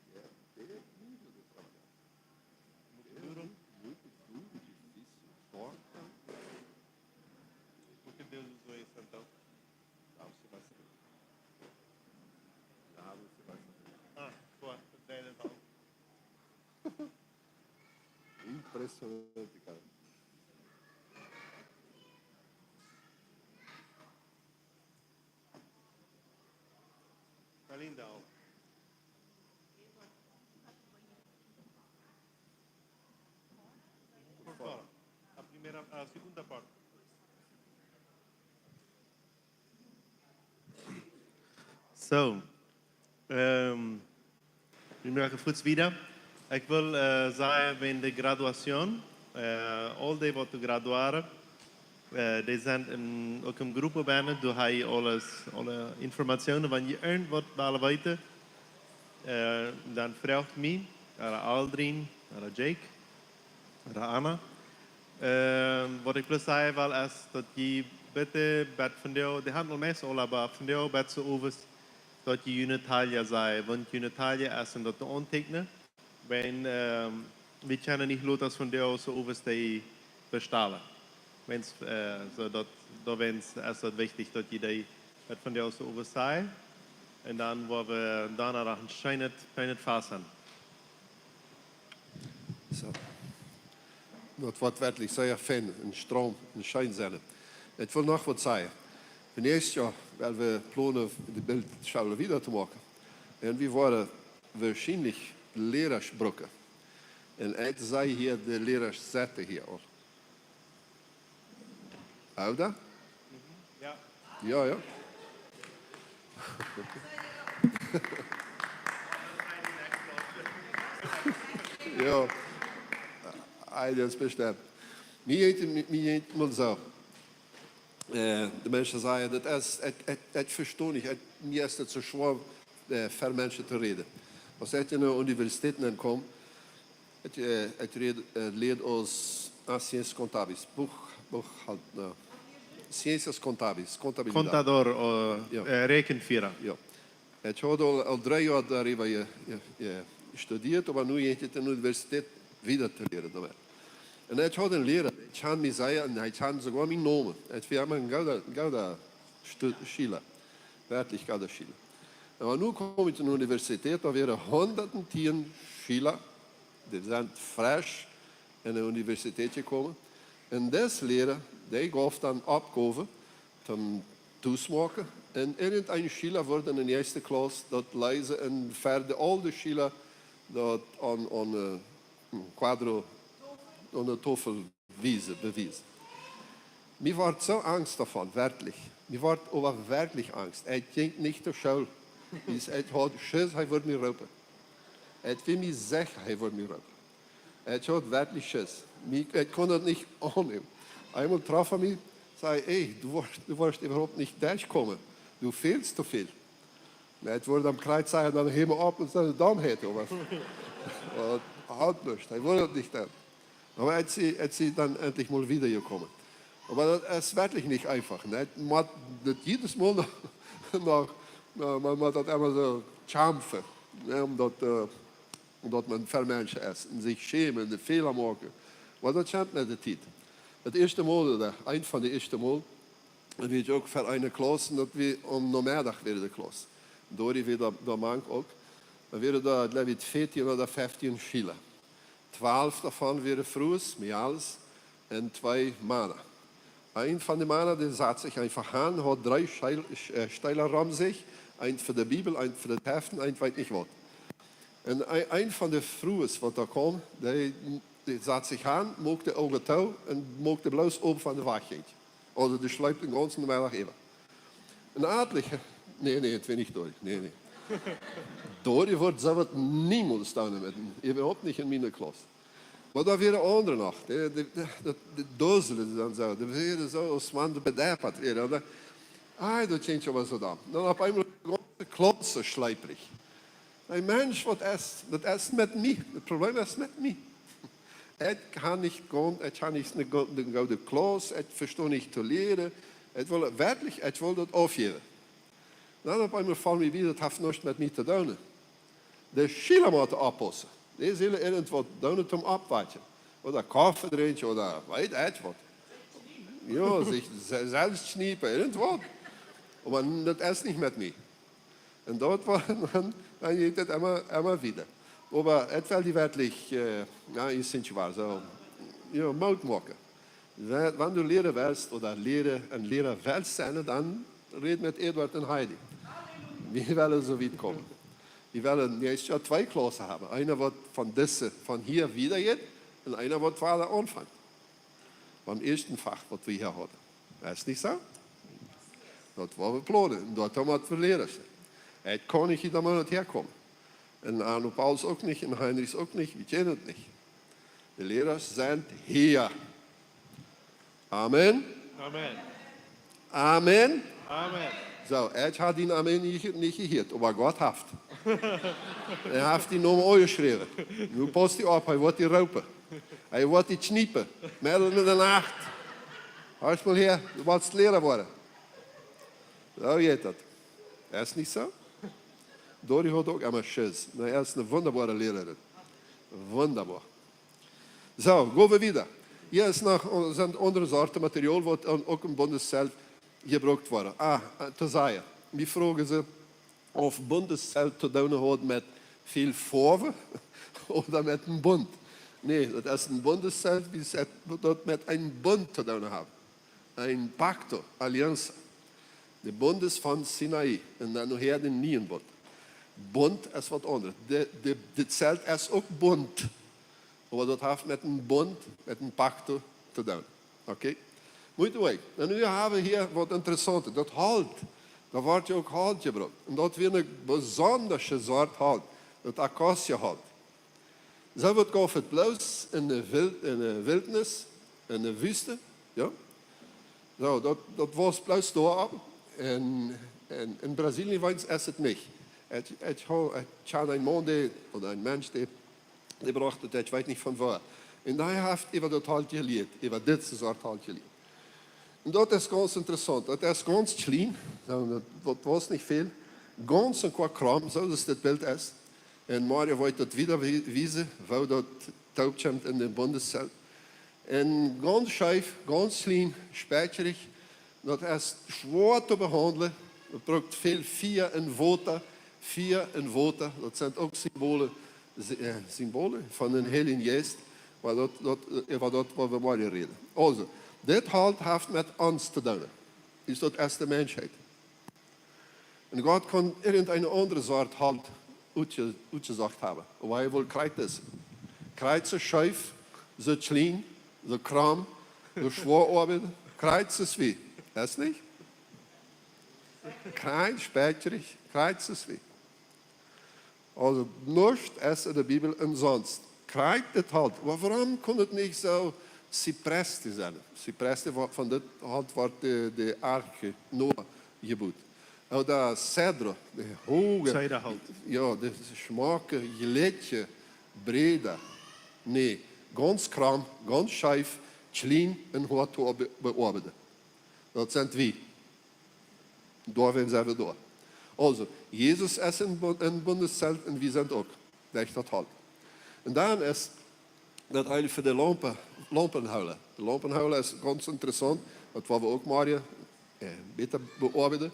E é terrível de trabalhar. Muito duro? Muito duro, difícil, corta. Por que Deus usou isso então? Lá você vai saber. Lá você vai saber. Ah, boa. Velho, então. Impressionante, cara. Está linda a obra. Por fora. A primeira, a segunda parte. So, ehm, wie maken fuaz wieda. Ekj well, eh, sajen, wäajen de Graduation, eh, aul dee waut graduieren, eh, dee sent en, uk en Grupp bennen, doa hab jie aules, aule Informationen, wan jie irjentwaut wellen weeten, eh, dan froagt mie, ooda Aldrin, ooda Jake, ooda Anna. Eh, waut ekj bloos sajen well, es daut jie bitte bat vondoag, dee haben aul meist aul, oba vondoag bat soo owes, daut jie june Talja sajen, wan june Talja es un daut to aunteekjnen. Wan, ehm, wie kjennen nich lota aus vondoag soo owes dee bestalen. Wan, eh, soo daut, doawäajen es daut wichtich, daut jie dee bat vondoag soo owes sajen. Un dan woa wie dan noch een scheenet, scheenet Fast han. So. Daut woat werkjlich sea fein un stroom un scheen sennen. Ekj well noch waut sajen. Fa näakjstet Joa, well wie plonen, de Bildschool wieda to moaken. Un wie woaren woarschienlich Liera brucken. Un ekj see hia de Liera sitten hia aul. Oder? Mhm. Jo. Jo, jo. Jo. Eent es bestemt. Mie jeit, mie, mie jeit mol soo. Eh, de Menschen sajen, daut es, ekj, ekj, ekj vesto nich, ekj, mie es daut soo schwoa, eh, ver Menschen to räden. Aus ekj enne Universität nenn kjeem, ekj, eh, ekj räd, eh, lieed aus, ah, Ciencias Contables, Buch, Buchhalt, no. Ciencias Contables, Contabilidad. Contador, o, jo, eh, Räakjenfieera. Jo. Ekj haud aul, aul dree Joa doaräwa je, je, je studieet, oba nu jinkj ekj enne Universität wieda to lieren doamet. Un ekj haud een Liera, dee kjand mie sea, un hee kjand soogoa mienen Nomen. Ekj wia emma een gooda, gooda Stu-, Schiela. Werkjlich gooda Schiela. Oba nu kjeem ekj enne Universität, doa wieren hundattieen Schiela, dee sent fresch enne Universität jekomen. Un dis Liera, dee jeef dan Oppgowen, toom tomoaken. Un irjenteen Schiela wort enne ieeschte Klauss daut läsen un ver de aule Schiela daut aun, aun, eh, Quadro, aun de Tofel wiesen, bewiesen. Mie wort soo angst doavon, werkjlich. Mie wort oba werkjlich angst. Ekj jinkj nich no School. Wiels ekj haud Schiss, hee wudd mie roopen. Ekj wia mie secha, hee wudd mie roopen. Ekj haud werkjlich Schiss. Mie, ekj kunn daut nich aunnämen. Eemol troff hee mie, säd: "Ey, du woascht, du woascht äwahaupt nich derchkomen. Du fäldst too väl." Na, ekj wull am krakjt sajen, dan hee mie opp un sent dan hee, Thomas. Oba haud nuscht, hee wull daut nich dan. Oba ekj sie, ekj sie dan endlich mol wieda jekomen. Oba daut es werkjlich nich eefach, nä? Maun mott daut jiedes Mol noch, noch, na, maun mott daut emma soo kjamfen, nä? Om daut, eh, om daut maun ver Menschen es un sikj schämen un de Fäla moaken. Oba daut kjemt met de Tiet. Daut ieeschte Mol, ooda eent von de ieeschte Mol, daut wia uk ver eene Klauss, un daut wia aum Nomeddach wia de Klauss. Dori wia doa, doa mank uk. Dan wieren doa, jleew ekj, veatieen ooda feftieen Schiela. Twalf doavon wieren Frues, mejales, un twee Mana. Eent von de Mana, dee sad sikj eefach aun, haud dree Scheel-, eh, Steela rom sikj, eent fa de Bibel, eent fa de Heften, eent weet nich waut. Un ee-, eent von de Frues, waut doa kjeem, dee, dee sad sikj aun, muak de Uagen too un muak bloos op von de Wajch jinkj. Aulsoo, dee schleep dän gaunzen Nomeddach äwa. En atelje, nä, nä, et wia nich Dori, nä, nä. Dori wudd soo waut niemols doonen met, äwahaupt nich en miene Klauss. Oba doa wieren aundre noch, dee, dee, dee, dee dusselden dan soo, dee wieren soo aus wan dee bedeppat wieren. Un dan, ah, daut jinkj oba soo dan. Dan opp eemol de gaunze Klauss soo schleeprich. Een Mensch, waut es, daut es met mie. Daut Problem es met mie. Ekj ha nich gonen, ekj ha nich ne go-, ne goode Klauss, ekj vesto nich to lieren. Ekj wull werkjlich, ekj wull daut oppjäwen. Dan opp eemol foll mie bie, daut haft nuscht met mie to doonen. De Schiela motten oppaussen. Dee sellen irjentwaut doonen toom oppwakjen. Ooda Koffe drinkjen, ooda weet ekj waut. Jo, sikj se-, selfst kjniepen, irjentwaut. Oba daut es nich met mie. Un daut wia, dan, dan jinkj daut emma, emma wieda. Oba et well die werkjlich, äh, jo, ekj sie nich wua, soo, jo, Moot moaken. Wa-, wan du Liera west ooda Liera, een Liera west sennen, dan räd met Eduard un Heidi. Wie wellen soo wiet komen. Wie wellen näakjstet Joa twee Klaussen haben. Eena waut von dise, von hia wieda jeit un eena waut wieda aunfangt. Biem ieeschte Fach, waut wie hia hauden. Es nich soo? Daut wia de Plon. Un doa hauden wie Liera. Et kaun nich jieda Moonat häakomen. Un Arno Pauls uk nich, un Heinrichs uk nich, wie kjennen et nich. De Liera sent hia. Amen. Amen. Amen. Amen. Soo, ekj ha dien Amen nich, nich jehieet, oba Gott haft. Hee haft dien Nomen aunjeschräwen. Nu pauss die opp, hee woat die roopen. Hee woat die kjniepen. Medden en de Nacht. Horch mol häa, du woascht Liera woaren. Soo jeit daut. Es nich soo? Dori haud uk emma Schiss. Nä, hee es eene wundaboare Lierarin. Wundaboa. Soo, go wie wieda. Hia es noch, sent aundre Sorten Material, waut dan uk em Bundeszelt jebrukt woaren. Ah, äh, to sajen. Mie froagen see, auf Bundeszelt to doonen haud met väl Foawen ooda met een Bunt. Nä, daut es een Bundeszelt, wie et daut met een Bunt to doonen haft. Een pacto, alianza. De Bund es von Sinai un dan nohäa de niee Bunt. Bunt es waut aundret. De, de, de Zelt es uk bunt, oba daut haft met een Bunt, met een pacto to doonen. Okay? Moot wie, dan nu hab wie hia waut Interessauntet. Daut Holt, doa woat je uk Holt jebrukt. Un daut wia eene besondre Sort Holt, daut Akaziaholt. Soo waut gauf et bloos en de Wil-, en de Wildnis, en de Wüste, jo. Soo, daut, daut wia bloos doa. En, en, en Brasilien weens es et nich. Et, et ho-, et haud een Maun, dee, ooda een Mensch, dee, dee brocht et, ekj weet nich von wua. Un hee haft äwa daut Holt jelieet, äwa dit Sort Holt jelieet. Un daut es gaunz interessaunt. Daut es gaunz kjlien, soo, daut, daut wia nich väl. Gaunz een poa Krom, soo aus dit Bilt es. Un Mario woat daut wieda wie-, wiesen, woo daut toop kjemt en de Bundeszelt. Un gaunz scheef, gaunz kjlien, spetschrich. Daut es schwoa to behaundlen. Daut brukt väl Fia un Wota. Fia un Wota, daut sent uk Symbolen, Sy-, äh, Symbolen von dän Heiljen Jeist. Oba daut, daut, äh, äwa daut woa wie morjen räden. Aulsoo, dit Holt haft met ons to doonen. Es daut aus de Menschheit. Un Gott kunn irjenteene aundre Sort Holt utje-, utjesocht haben. Oba hee wull Kjreit es. Kjreit soo scheef, soo kjlien, soo krom, soo schwoa oabeiden. Kjreit es wie. Es nich? Kjreit, spetschrich, Kjreit es wie. Aulsoo, nuscht es en de Bibel omsonst. Kjreit, dit Holt. Oba wuarom kunn et nich soo Cipreste sennen? Cipreste, wa-, von dit Holt woat de, de Arche Noah jebut. Ooda Cedro, de hooge, Cedar Holt. Jo, de schmocke, jlekje, breeda. Nä, gaunz krom, gaunz scheef, kjlien un hoat to be-, beoabeiden. Daut sent wie. Doawäajen sent wie doa. Aulsoo, Jesus es em Bu-, em Bundeszelt un wie sent uk. Daut es daut Holt. Un dan es daut eene fa de Laumpen, Laumpenhola. De Laumpenhola es gaunz interessaunt. Daut woa wie uk morjen, äh, bäta beoabeiden.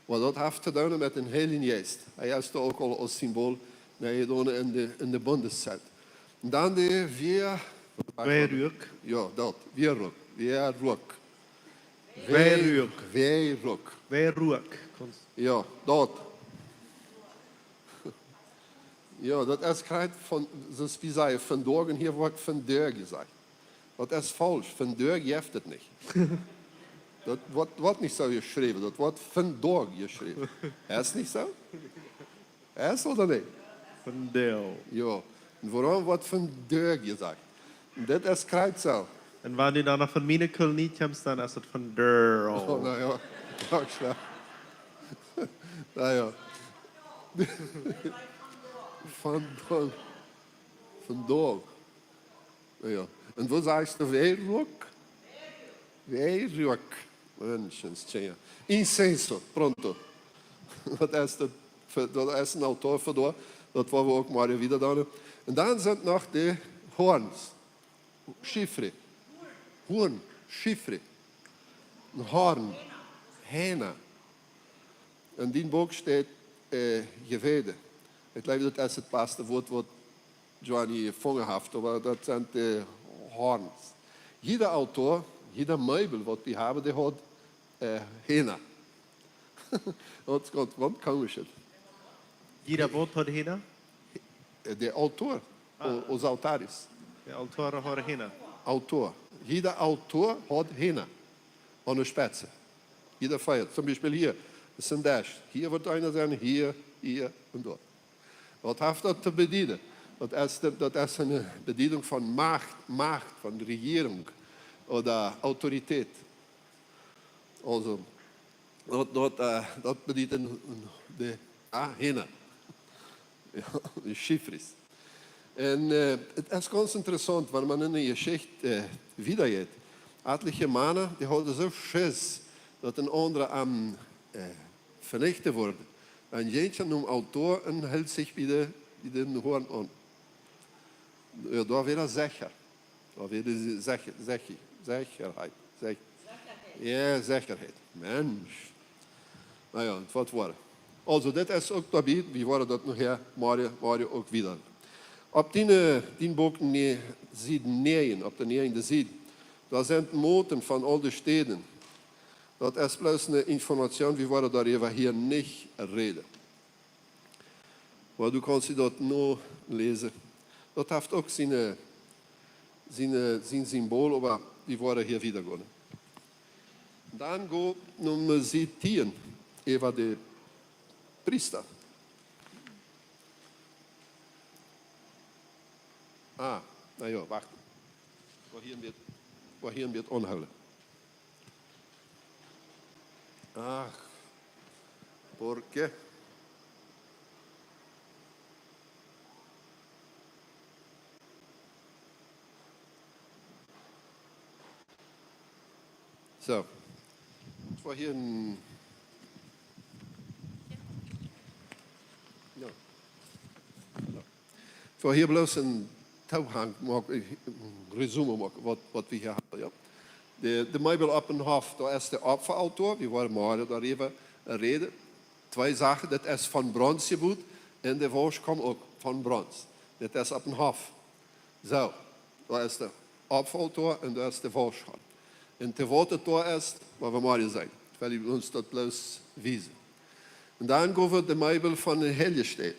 Oba daut haft to doonen met dän Heiljen Jeist. Hee es doa uk aul aus Symbol, nä, doa en de, en de Bundeszelt. Un dan de Wea-, Wearuak. Jo, daut. Wearuak. Wearuak. Wearuak. Wearuak. Wearuak. Jo, daut. Jo, daut es krakjt von, soo aus wie sajen, vondoag, un hia woat vondoag jesajcht. Daut es faulsch. Vondoag jeft et nich. Daut woat, woat nich soo jeschräwen, daut woat vondoag jeschräwen. Es nich soo? Es ooda nich? Vondoag. Jo. Un wuarom woat vondoag jesajcht? Un dit es krakjt soo. Un wan du dan noch von miene Kolonie kjemst, dan es daut vondoag. Oh, na jo. Uk schlajcht. Na jo. Von, von, vondoag. Na jo. Un woo sajchst du Weeruak? Weeruak. Menschenskinder. Incenso, pronto. Daut es daut, fa, daut es een Altoa fa doa. Daut woa wie uk morjen wieda doonen. Un dan sent noch de Hoorns. Chifre. Hoorn, chifre. Een Hoorn. Henna. En dien Buak steit, äh, Jeweide. Ekj jleew, daut es daut baste Wuat, waut Johnny jefungen haft, oba daut sent de Hoorns. Jieda Altoa, jieda Meebel, waut wie haben, dee haud, äh, Henna. Daut es gaunz, gaunz komisch. Jieda Boot haud Henna? Äh, de Altoa, ah, o-, os altares. De Altoa haud Henna. Altoa. Jieda Altoa haud Henna. Aun de Spetze. Jieda Fia. Toom Biespel hia, daut es een Desch. Hia woat eena sennen, hia, hia un doa. Waut haft daut to bedieden? Daut es de, daut es eene Bediedunk von Macht, Macht, von Rejierunk ooda Autoritäet. Aulsoo, daut, daut, äh, daut bediet een, een, de, ah, Henna. Jo, de chifres. Un, äh, et es gaunz interessaunt, wan maun en de Jeschicht, äh, wieda jeit. Atelje Mana, dee hauden soo Schiss, daut een aundra aun, äh, venicht wudd. Dan jinkj hee nom Altoa un hilt sikj bie de, bie dän Hoorn aun. Jo, doa wia daut secha. Doa wia de secha, secha, Sechaheit. Sech-, jo, Sechaheit. Mensch. Na jo, et woat woaren. Aulsoo, dit es uk doabie, wie woaren daut nohäa morjen, morjen uk wieda. Opp dien, äh, dien Buak ne-, Sied näajen, opp de näajende Sied, doa sent Moten von aul de Städen. Daut es bloos eene Information, wie woaren doaräwa hia nich räden. Oba du kaust die daut noläsen. Daut haft uk sien, sien, sien Symbol, oba wie woaren hia wieda gonen. Dan go no Sied tieen, äwa de Priesta. Ah, na jo, wacht. Wua hia een bät, wua hia een bät aunhoolen. Ach, ¿por qué? Soo. Wua hia een, jo. Jo. Ekj well hia bloos een Toohank moaken, een Resume moaken, waut, waut wie hia haben, jo. De, de Meebel opp dän Hoff, doa es de Opfaaltoa, wie woaren morjen doaräwa räden. Twee Sachen, daut es von Brons jebut un de Wausch kjemt uk von Brons. Daut es opp dän Hoff. Soo, doa es de Opfaaltoa un doa es de Wausch. Un de Wautator es, woa wie morjen seenen. Ekj well ons daut bloos wiesen. Un dan go wie de Meebel von de Heiljestäd.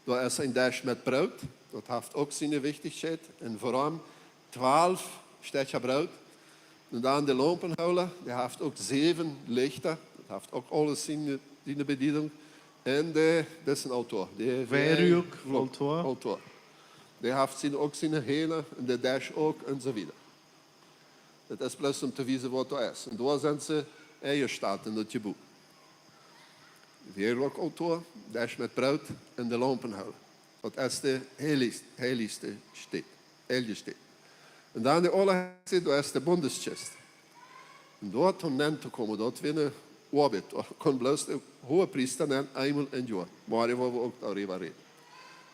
Doa es een Desch met Broot, daut haft uk siene Wichtichkjeit. Un wuarom twalf Stekja Broot. Un dan de Laumpenhoola, dee haft uk säwen Lichta, daut haft uk aules siene, siene Bediedunk. Un de, daut es een Altoa. De Weeruak, Weeruak, Altoa. Altoa. Dee haft siene, uk siene Henna, un de Desch uk, un soo wieda. Daut es bloos om to wiesen, waut doa es. Un doa sent see enjestat en daut Jebut. Weeruak Altoa, Desch met Broot un de Laumpenhoola. Daut es de heilichste, heilichste Städ. Heiljestäd. Un dan de aulaheiligste, doa es de Bundeskjist. Un doa om nenn to komen, daut wia eene Oabeit. Doa kunn bloos de Hoogepriesta nenn eemol em Joa. Morjen woa wie uk doaräwa räden.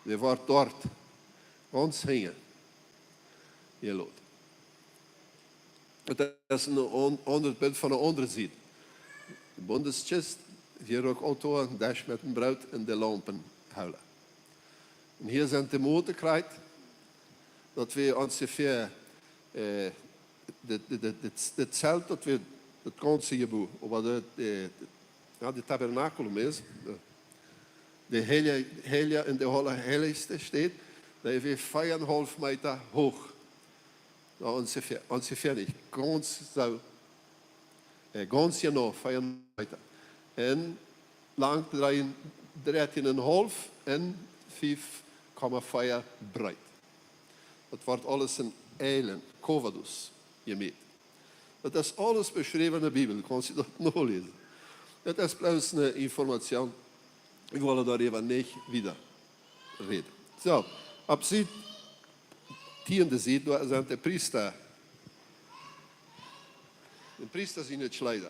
Dee woat doa gaunz hinjen jeloten. Daut es een aun-, aundret Bilt von de aundre Sied. De Bundeskjist, Weeruak Altoa, Desch met daut Broot un de Laumpenhoola. Un hia sent de Moten krakjt, daut wia onjefäa, äh, daut, daut, daut, daut, daut Zelt, daut wia daut gaunze Jebut, oba daut, de, de, jo, de Tabernakel es, de, de Heilje, Heilje un de Aulaheilichste Städ, dee wia vea un haulf Meeta huach. Jo, onjefäa, onjefäa nich. Gaunz soo. Äh, gaunz jenau, vea Meeta. Un lang dree, dartieen un haulf un fief Komma vea breet. Daut woat aules en Elen, Calvados, jemäten. Daut es aules beschräwen en de Bibel, kaust du daut noläsen. Daut es bloos eene Information. Ekj well doaräwa nich wieda räden. Soo, opp Sied, tiende Sied, doa sent de Priesta. De Priesta siene Kjleeda.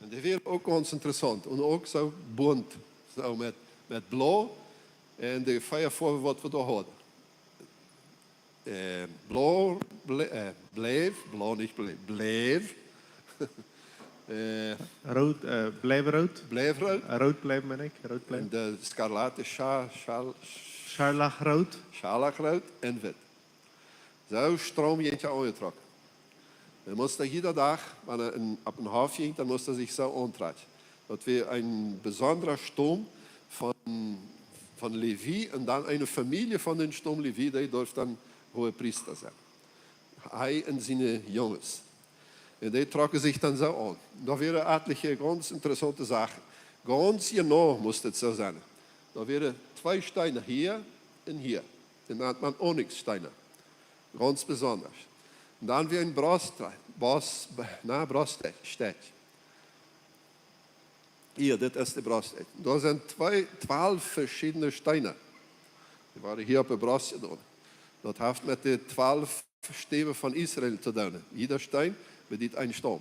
Un dee wieren uk gaunz interessaunt. Un uk soo bunt. Soo met, met blau. Un de vea Foawen waut wie doa hauden. Äh, blau, ble-, äh, bleef, blau nich bleef, bleef. Äh, Root, äh, bleef root. Bleef root. Äh, root bleef, meen ekj. Root bleef. Un de skarlate, scha-, schal-, Scharlachroot. Scharlachroot un wit. Soo stroom jinkj hee aunjetrocken. Dan must hee jieda Dach, wan hee en, opp een Hoff jinkj, dan must hee sikj soo auntrakjen. Daut wia een besondra Staum von, von Levi un dan eene Famielje von dän Staum Levi, dee durf dan Hohepriesta sennen. Hee un siene Junges. Un dee trocken sikj dan soo aun. Doa wieren etliche gaunz interessaunte Sachen. Gaunz jenau must et soo sennen. Doa wieren twee Steena hia un hia. Dee nant maun Onyxsteena. Gaunz besonda. Un dan wia een Brost, Brost, na, Broststekj. Hia, dit es de Broststekj. Doa sent twee, twalf veschiedne Steena. Dee wieren hia opp de Brost jedonen. Daut haft met de twalf Stäm von Israel to doonen. Jieda Steen bediet een Staum.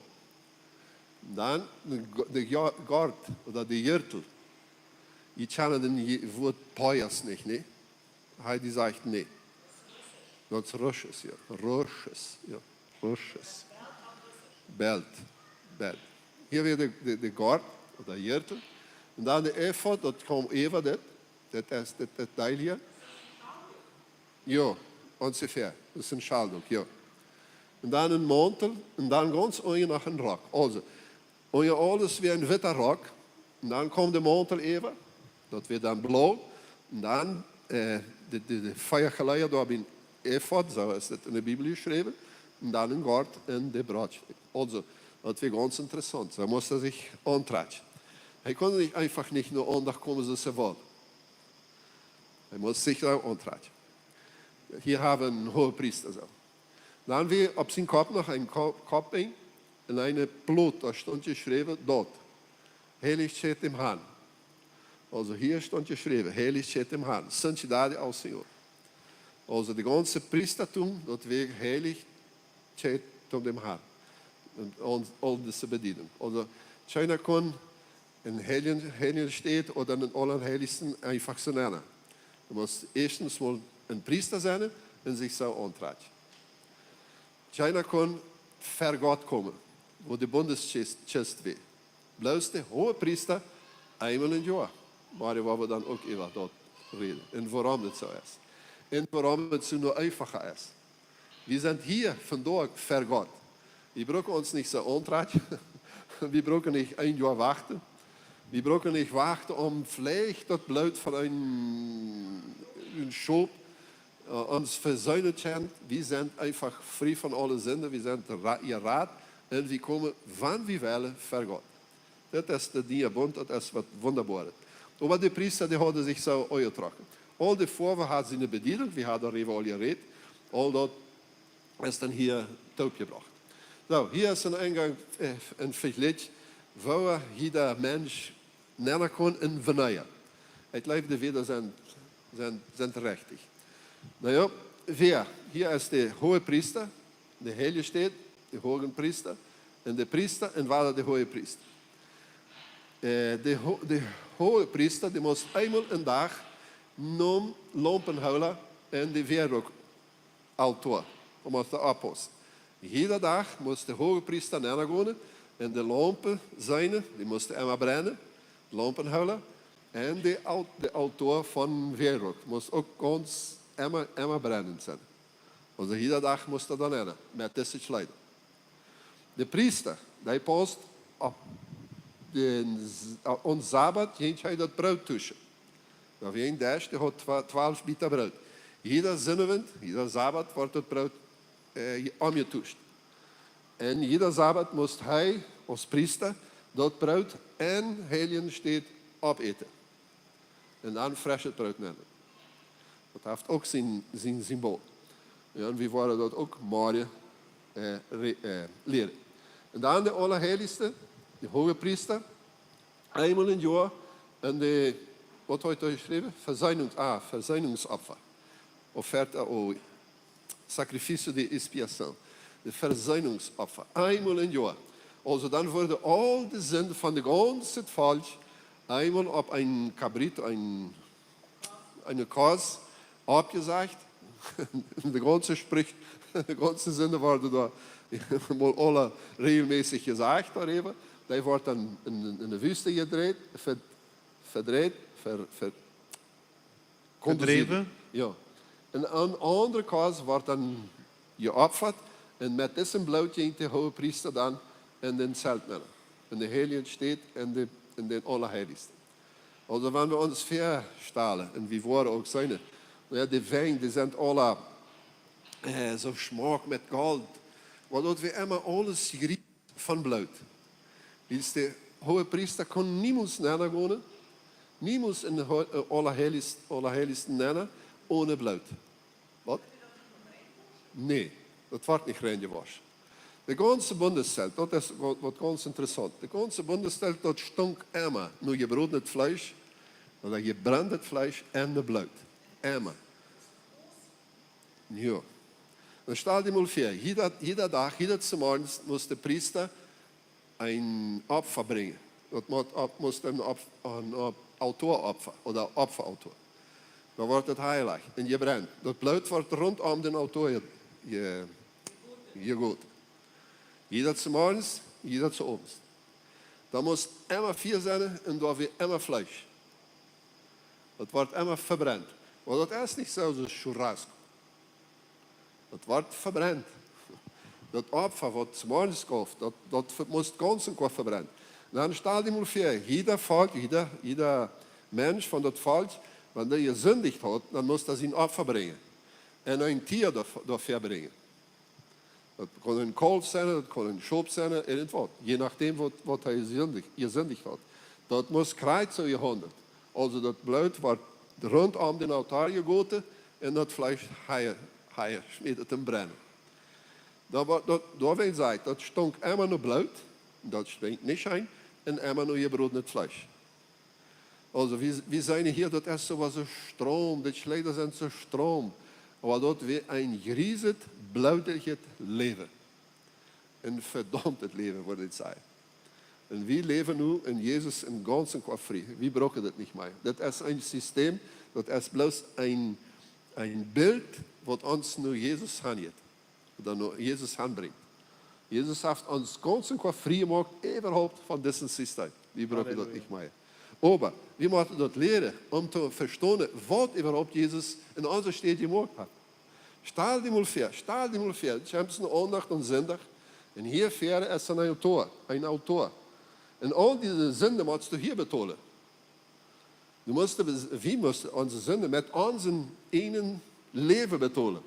Dan de Go-, de Jo-, Gort ooda de Jirtel. Jie kjannen daut Je-, Wuat Pojas nich, nä? Hee, dee sajcht nä. Daut es Rosch, jo. Rosch, jo. Rosch. Belt, Belt. Hia wia de, de, de Gort ooda Jirtel. Un dan de Efod, daut kjemt äwa dit. Dit es dit, dit Deel hia. Jo, onjefäa. Daut es een Schaldook, jo. Un dan een Mauntel un dan gaunz unjen noch een Rock. Aulsoo, unja aules wia een witta Rock. Un dan kjemt de Mauntel äwa. Daut wia dan blau. Un dan, äh, de, de, de vea Kjleeda doa biem Efod, soo es et en de Bibel jeschräwen. Un dan een Gort un de Broststekj. Aulsoo, daut wia gaunz interessaunt. Soo must hee sikj auntrakjen. Hee kunn nich eefach nich no Aundacht komen, soo aus hee wull. Hee must sikj soo auntrakjen. Hia hab wie een Hohepriesta soo. Dan wia opp sien Kopp noch een Ko-, Koppinj un eene Plot, doa stunt jeschräwen, doa. Heilichkeit dem Herrn. Aulsoo hia stunt jeschräwen, Heilichkeit dem Herrn. Santidad al Señor. Aulsoo daut gaunze Priestatum, daut wia Heilichkeit dem Herrn. Un, un aul dise Bediedunk. Aulsoo, kjeena kunn een heilje, heilje Städ ooda een Aulaheiligsten eefach soo nanen. Du must ieeschtens mol een Priesta sennen un sikj soo auntrakjen. Kjeena kunn ver Gott komen, wua de Bundeskjist wia. Bloos de Hohepriesta eemol em Joa. Oba doa woa wie dan uk äwa daut räden. Un wuarom daut soo es. Un wuarom et soo noch eefacha es. Wie sent hia vondoag ver Gott. Wie brucken ons nich soo auntrakjen. Wie brucken nich een Joa wachten. Wie brucken nich wachten, om veleicht daut Bloot von een, een Schop, äh, ons vesöhnen kjennen. Wie sent eefach frie von aule Sind. Wie sent ra-, jerat. Un wie komen, wan wie wellen, ver Gott. Daut es de niee Bunt, daut es waut wundaboaret. Oba de Priesta, dee hauden sikj soo aunjetrocken. Aul de Foawen haud siene Bediedunk, wie haben doaräwa aul jerät. Aul daut es dan hia toopjebrocht. Soo, hia es een Enj, äh, een Vejlikj, woo jieda Mensch nanen kunn un wanea. Ekj jleew, de Wieed sent, sent, sent rajcht. Na jo, wäa, hia es de Hohepriesta, de Heilje Städ, de Hohepriesta, un de Priesta un wada de Hohepriesta. Äh, de Ho-, de Hohepriesta, dee must eemol em Dach nom Laumpenhola un de Wäaruk Altoa, om ons to opppaussen. Jieda Dach must de Hohepriesta nenn gonen un de Laumpen siene, dee musten emma brennen, Laumpenhola, un de Al-, de Altoa von Wäaruk must uk gaunz emma, emma brennen sennen. Aulsoo jieda Dach must hee doa nenn, met dise Kjleeda. De Priesta, dee paust opp dän S-, opp dän Sabat, jinkj hee daut Broot tuschen. Doa wia een Desch, dee haud twa-, twalf Bieta Broot. Jieda Sinnowent, jieda Sabat wort daut Broot äh, omjetuscht. Un jieda Sabbat must hee aus Priesta daut Broot en heilje Städ oppäten. Un dan freschet Broot nämen. Daut haft uk sien, sien Simbol. Jo, un wie woaren daut uk morjen, äh, re-, äh, lieren. Un dan de Aulaheilichste, de Hoogepriesta, eemol em Joa, un de, waut haft hee jeschräwen? Versöhnungs-, ah, Versöhnungsopfa. Oferta o Sacrifício de Expiação, de Versöhnungsopfer, eemol em Joa. Aulsoo dan worden aul de Sinden von daut gaunze Volkj eemol opp een Kabrit, een, eene Koss, oppjesajcht. De gaunze Spricht, de gaunze Sinden worden doa mol aule rejelmässich jesajcht doaräwa. Dee worden dan en, en de Wüste jedreit, ver-, vedreit, ver-, ver-, Kondensieet. Vedräwen? Jo. Un een aundre Koss wort dan jeopfat un met disen Bloot jinkj de Hoogepriesta dan en dän Zelt nenn, en de heilje Städ, en de, en dän Aulaheilichsten. Aulsoo, wan wie ons väastalen, un wie woaren uk seenen, jo, de Wenj, dee sent aula, äh, soo schmock met Golt, waut daut wie emma aules jrieen von Bloot. Wiels de Hoogepriesta kunn niemols nenn gonen, niemols en de Ho-, äh, Aulaheilichst-, Aulaheilichsten nenn, one Bloot. Waut? Nä, daut wort nich rein jewoschen. De gaunze Bundeszelt, daut es waut, waut gaunz interessaunt. De gaunze Bundeszelt, daut stunk emma no jebrodnet Fleesch, ooda jebrenntet Fleesch un de Bloot. Emma. Jo. Dan stal die mol väa, jieda, jieda Dach, jieda Zemorjes must de Priesta een Opfa brinjen. Daut must, Op-, must een Op-, een Op-, Altoaopfa ooda Opfaaltoa. Dan wort daut heilich un jebrent. Daut Bloot wort runtom dän Altoa je-, je-, jegoten. Jieda Zemorjes, jieda Zeowents. Dan must emma Fia sennen un doa wia emma Fleesch. Daut wort emma vebrent. Oba daut es nich soo aus churrasco. Daut wort vebrent. Daut Opfa, waut Zemorjes gauf, daut, daut ve-, must gaunz un goa vebrent. Dan stal die mol väa, jieda Volkj, jieda, jieda Mensch von daut Volkj, wan dee jesindicht haud, dan must hee sien Opfa brinjen. Un een Tia doa-, doafäa brinjen. Daut kunn een Kaulf sennen, daut kunn een Schop sennen, irjentwaut. Je nodäm, waut, waut hee jesindicht, jesindicht haud. Daut must krakjt soo jehaundelt. Aulsoo daut Bloot wort runtom dän Altoa jegoten un daut Fleesch hee, hee jeschmäten toom brennen. Daut wia, daut, doawäajen saj ekj, daut stunk emma no Bloot, daut stunk nich scheen, un emma no jebrodnet Fleesch. Aulsoo, wie, wie seenen hia, daut es soo waut soo straum, de Kjleeda sent soo straum. Oba daut wia een jrieset, bloodjet Läwen. Een vedaumtet Läwen, wudd ekj sajen. Un wie läwen nu en Jesus em gaunzen Koa frie. Wie brucken daut nich mea. Daut es een System, daut es bloos een, een Bilt, waut ons no Jesus hanjeit. Ooda no Jesus hanbrinjt. Jesus haft ons gaunz un goa frie jemoakt, äwahaupt von disen System. Wie brucken daut nich mea. Oba wie motten daut lieren, om to vestonen, waut äwahaupt Jesus en onse Städ jemoakt haft. Stal die mol väa, stal die mol väa, du kjemst no Aundacht aum Sindach, un hia väa es een Altoa, een Altoa. Un aul dise Sinden motst du hia betolen. Du must, wie musten onse Sinden met onsen eenen Läwen betolen.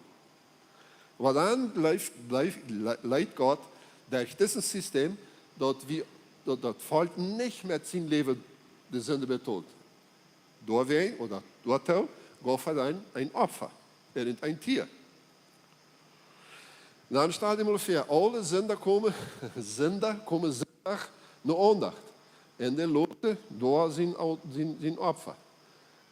Oba dan blift, blift, le-, leet Gott derch dit System, daut wie, daut, daut Volkj nich met sien Läwen de Sind betolt. Doawäajen, ooda doatoo, gauf hee dan een Opfa, irjent een Tia. Dan stal die mol väa, aule Sindach komen, Sindach komen Sindach no Aundacht. Un dee loten doa sien Au-, sien, sien Opfa.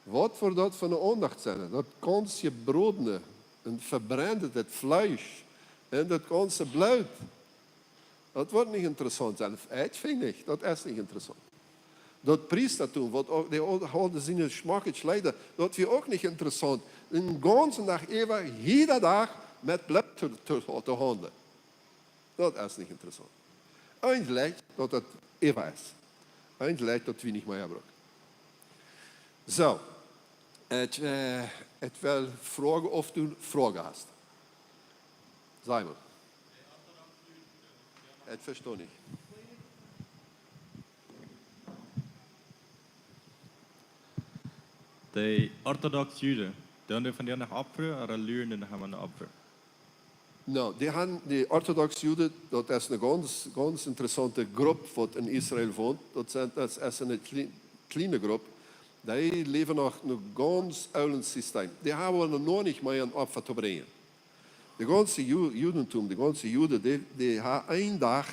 Waut woat daut fa eene Aundacht sennen? Daut gaunz jebrodne un vebrennde, daut Fleesch un daut gaunze Bloot. Daut woat nich interessaunt sennen. Ekj finj nich, daut es nich interessaunt. Daut Priestatum, waut uk, dee haud-, hauden siene schmocke Kjleeda, daut wia uk nich interessaunt. Dän gaunzen Dach äwa, jieda Dach met Bloot to, to, to haundlen. Daut es nich interessaunt. Eent leicht, daut daut äwa es. Eent leicht, daut wie nich mea brucken. Soo, ekj, äh, ekj well froagen, auf du Froagen hast. Saj mol. Ekj vesto nich. De orthodoxe Juden, doonen dee vondoag noch opfren, ooda lieren dee noch emma no Opfren? Nu, dee han, de orthodoxe Juden, daut es eene gaunz, gaunz interessaunte Grupp, waut en Israel wont. Daut sent, daut es eene kjlie-, kjliene Grupp. Dee läwen noch en een gaunz oolet System. Dee haben noch nich mea een Opfa to brinjen. De gaunze Ju-, Judentum, de gaunze Juden, dee, dee haben een Dach,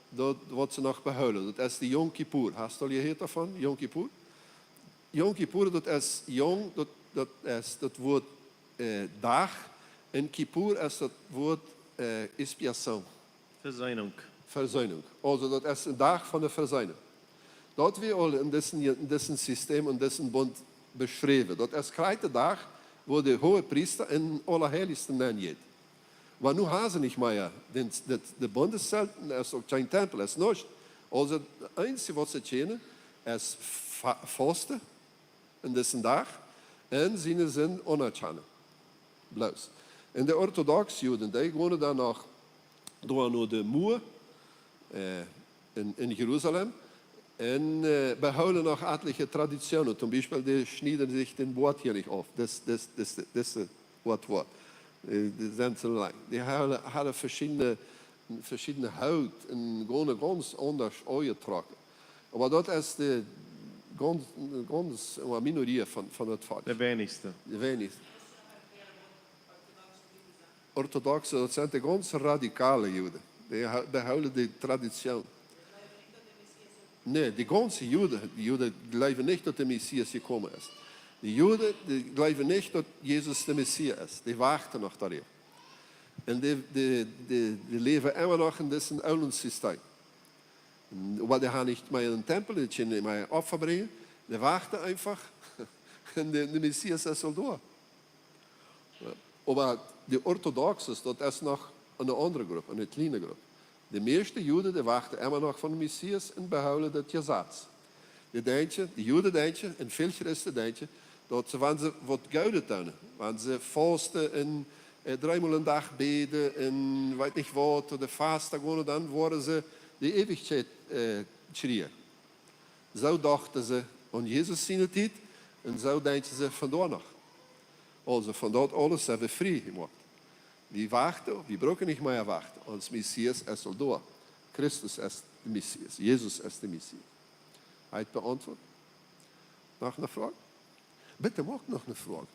daut, waut see noch behoolen. Daut es de Yom Kippur. Hast du aul jehieet doavon, Yom Kippur? Yom Kippur, daut es Yom, daut, daut es daut Wuat, äh, Dach. Un Kippur es daut Wuat, äh, Expiation. Versöhnung. Versöhnung. Aulsoo, daut es een Dach von de Versöhnung. Daut wia aul en disen, en disen System, en disen Bunt beschräwen. Daut es krakjt de Dach, wua de Hoogepriesta en Aulaheilichste nenjeit. Oba nu haben see nich mea dän, daut, de Bundeszelt, un es uk kjeen Tempel, es nuscht. Aulsoo, daut eensje, waut see kjennen, es fa-, fausten en disen Dach un siene Sind aunerkjanen. Bloos. Un de orthodoxe Juden, dee gonen dan noch doa no de Mua, äh, en, en Jerusalem, un, äh, behoolen noch atelje Traditionen. Toom Biespel, dee schnieden sikj dän Boat hia nich auf. Daut, daut, daut, daut Boat, Boat. Äh, dee sent soo lang. Dee haben, haben veschiedne, veschiedne Hoot un gonen gaunz aundasch aunjetrocken. Oba daut es de gaunz, gaunz, äh, Minorie von, von daut Volkj. De weinigste. De weinigste. Orthodoxe, daut sent de gaunz radikale Juden. Dee ha-, dee hoolen de Tradition. Nä, de gaunze Juden, de Juden jleewen nich, daut de Messias jekomen es. De Juden, dee jleewen nich, daut Jesus de Messias es. Dee wachten noch doaräwa. Un dee, dee, dee, dee läwen emma noch en disen oolen System. Oba dee haben nich mea een Tempel, dee kjennen nich mea Opfa brinjen. Dee wachten eefach. Un de, de Messias es aul doa. Jo. Oba de Orthodoxe, daut es noch eene aundre Grupp, eene kjliene Grupp. De mieeschte Juden, dee wachten emma noch von de Messias un behoolen daut Jesaz. Dee denkjen, de Juden denkjen, un väl Christen denkjen, daut see, wan see waut Goodet doonen, wan see fausten un, äh, dreemol een Dach bäden un weet nich waut, ooda fasten gonen, dan woaren see de Eewichkjeit, äh, kjrieen. Soo dochten see aun Jesus siene Tiet un soo denkjen see vondoag noch. Aulsoo von daut aules sent wie frie jemoakt. Wie wachten, wie brucken nich mea wachten. Ons Messias es aul doa. Christus es de Messias. Jesus es de Messias. Haft beauntwuat? Noch eene Froag? Bitte, moakt noch eene Froag.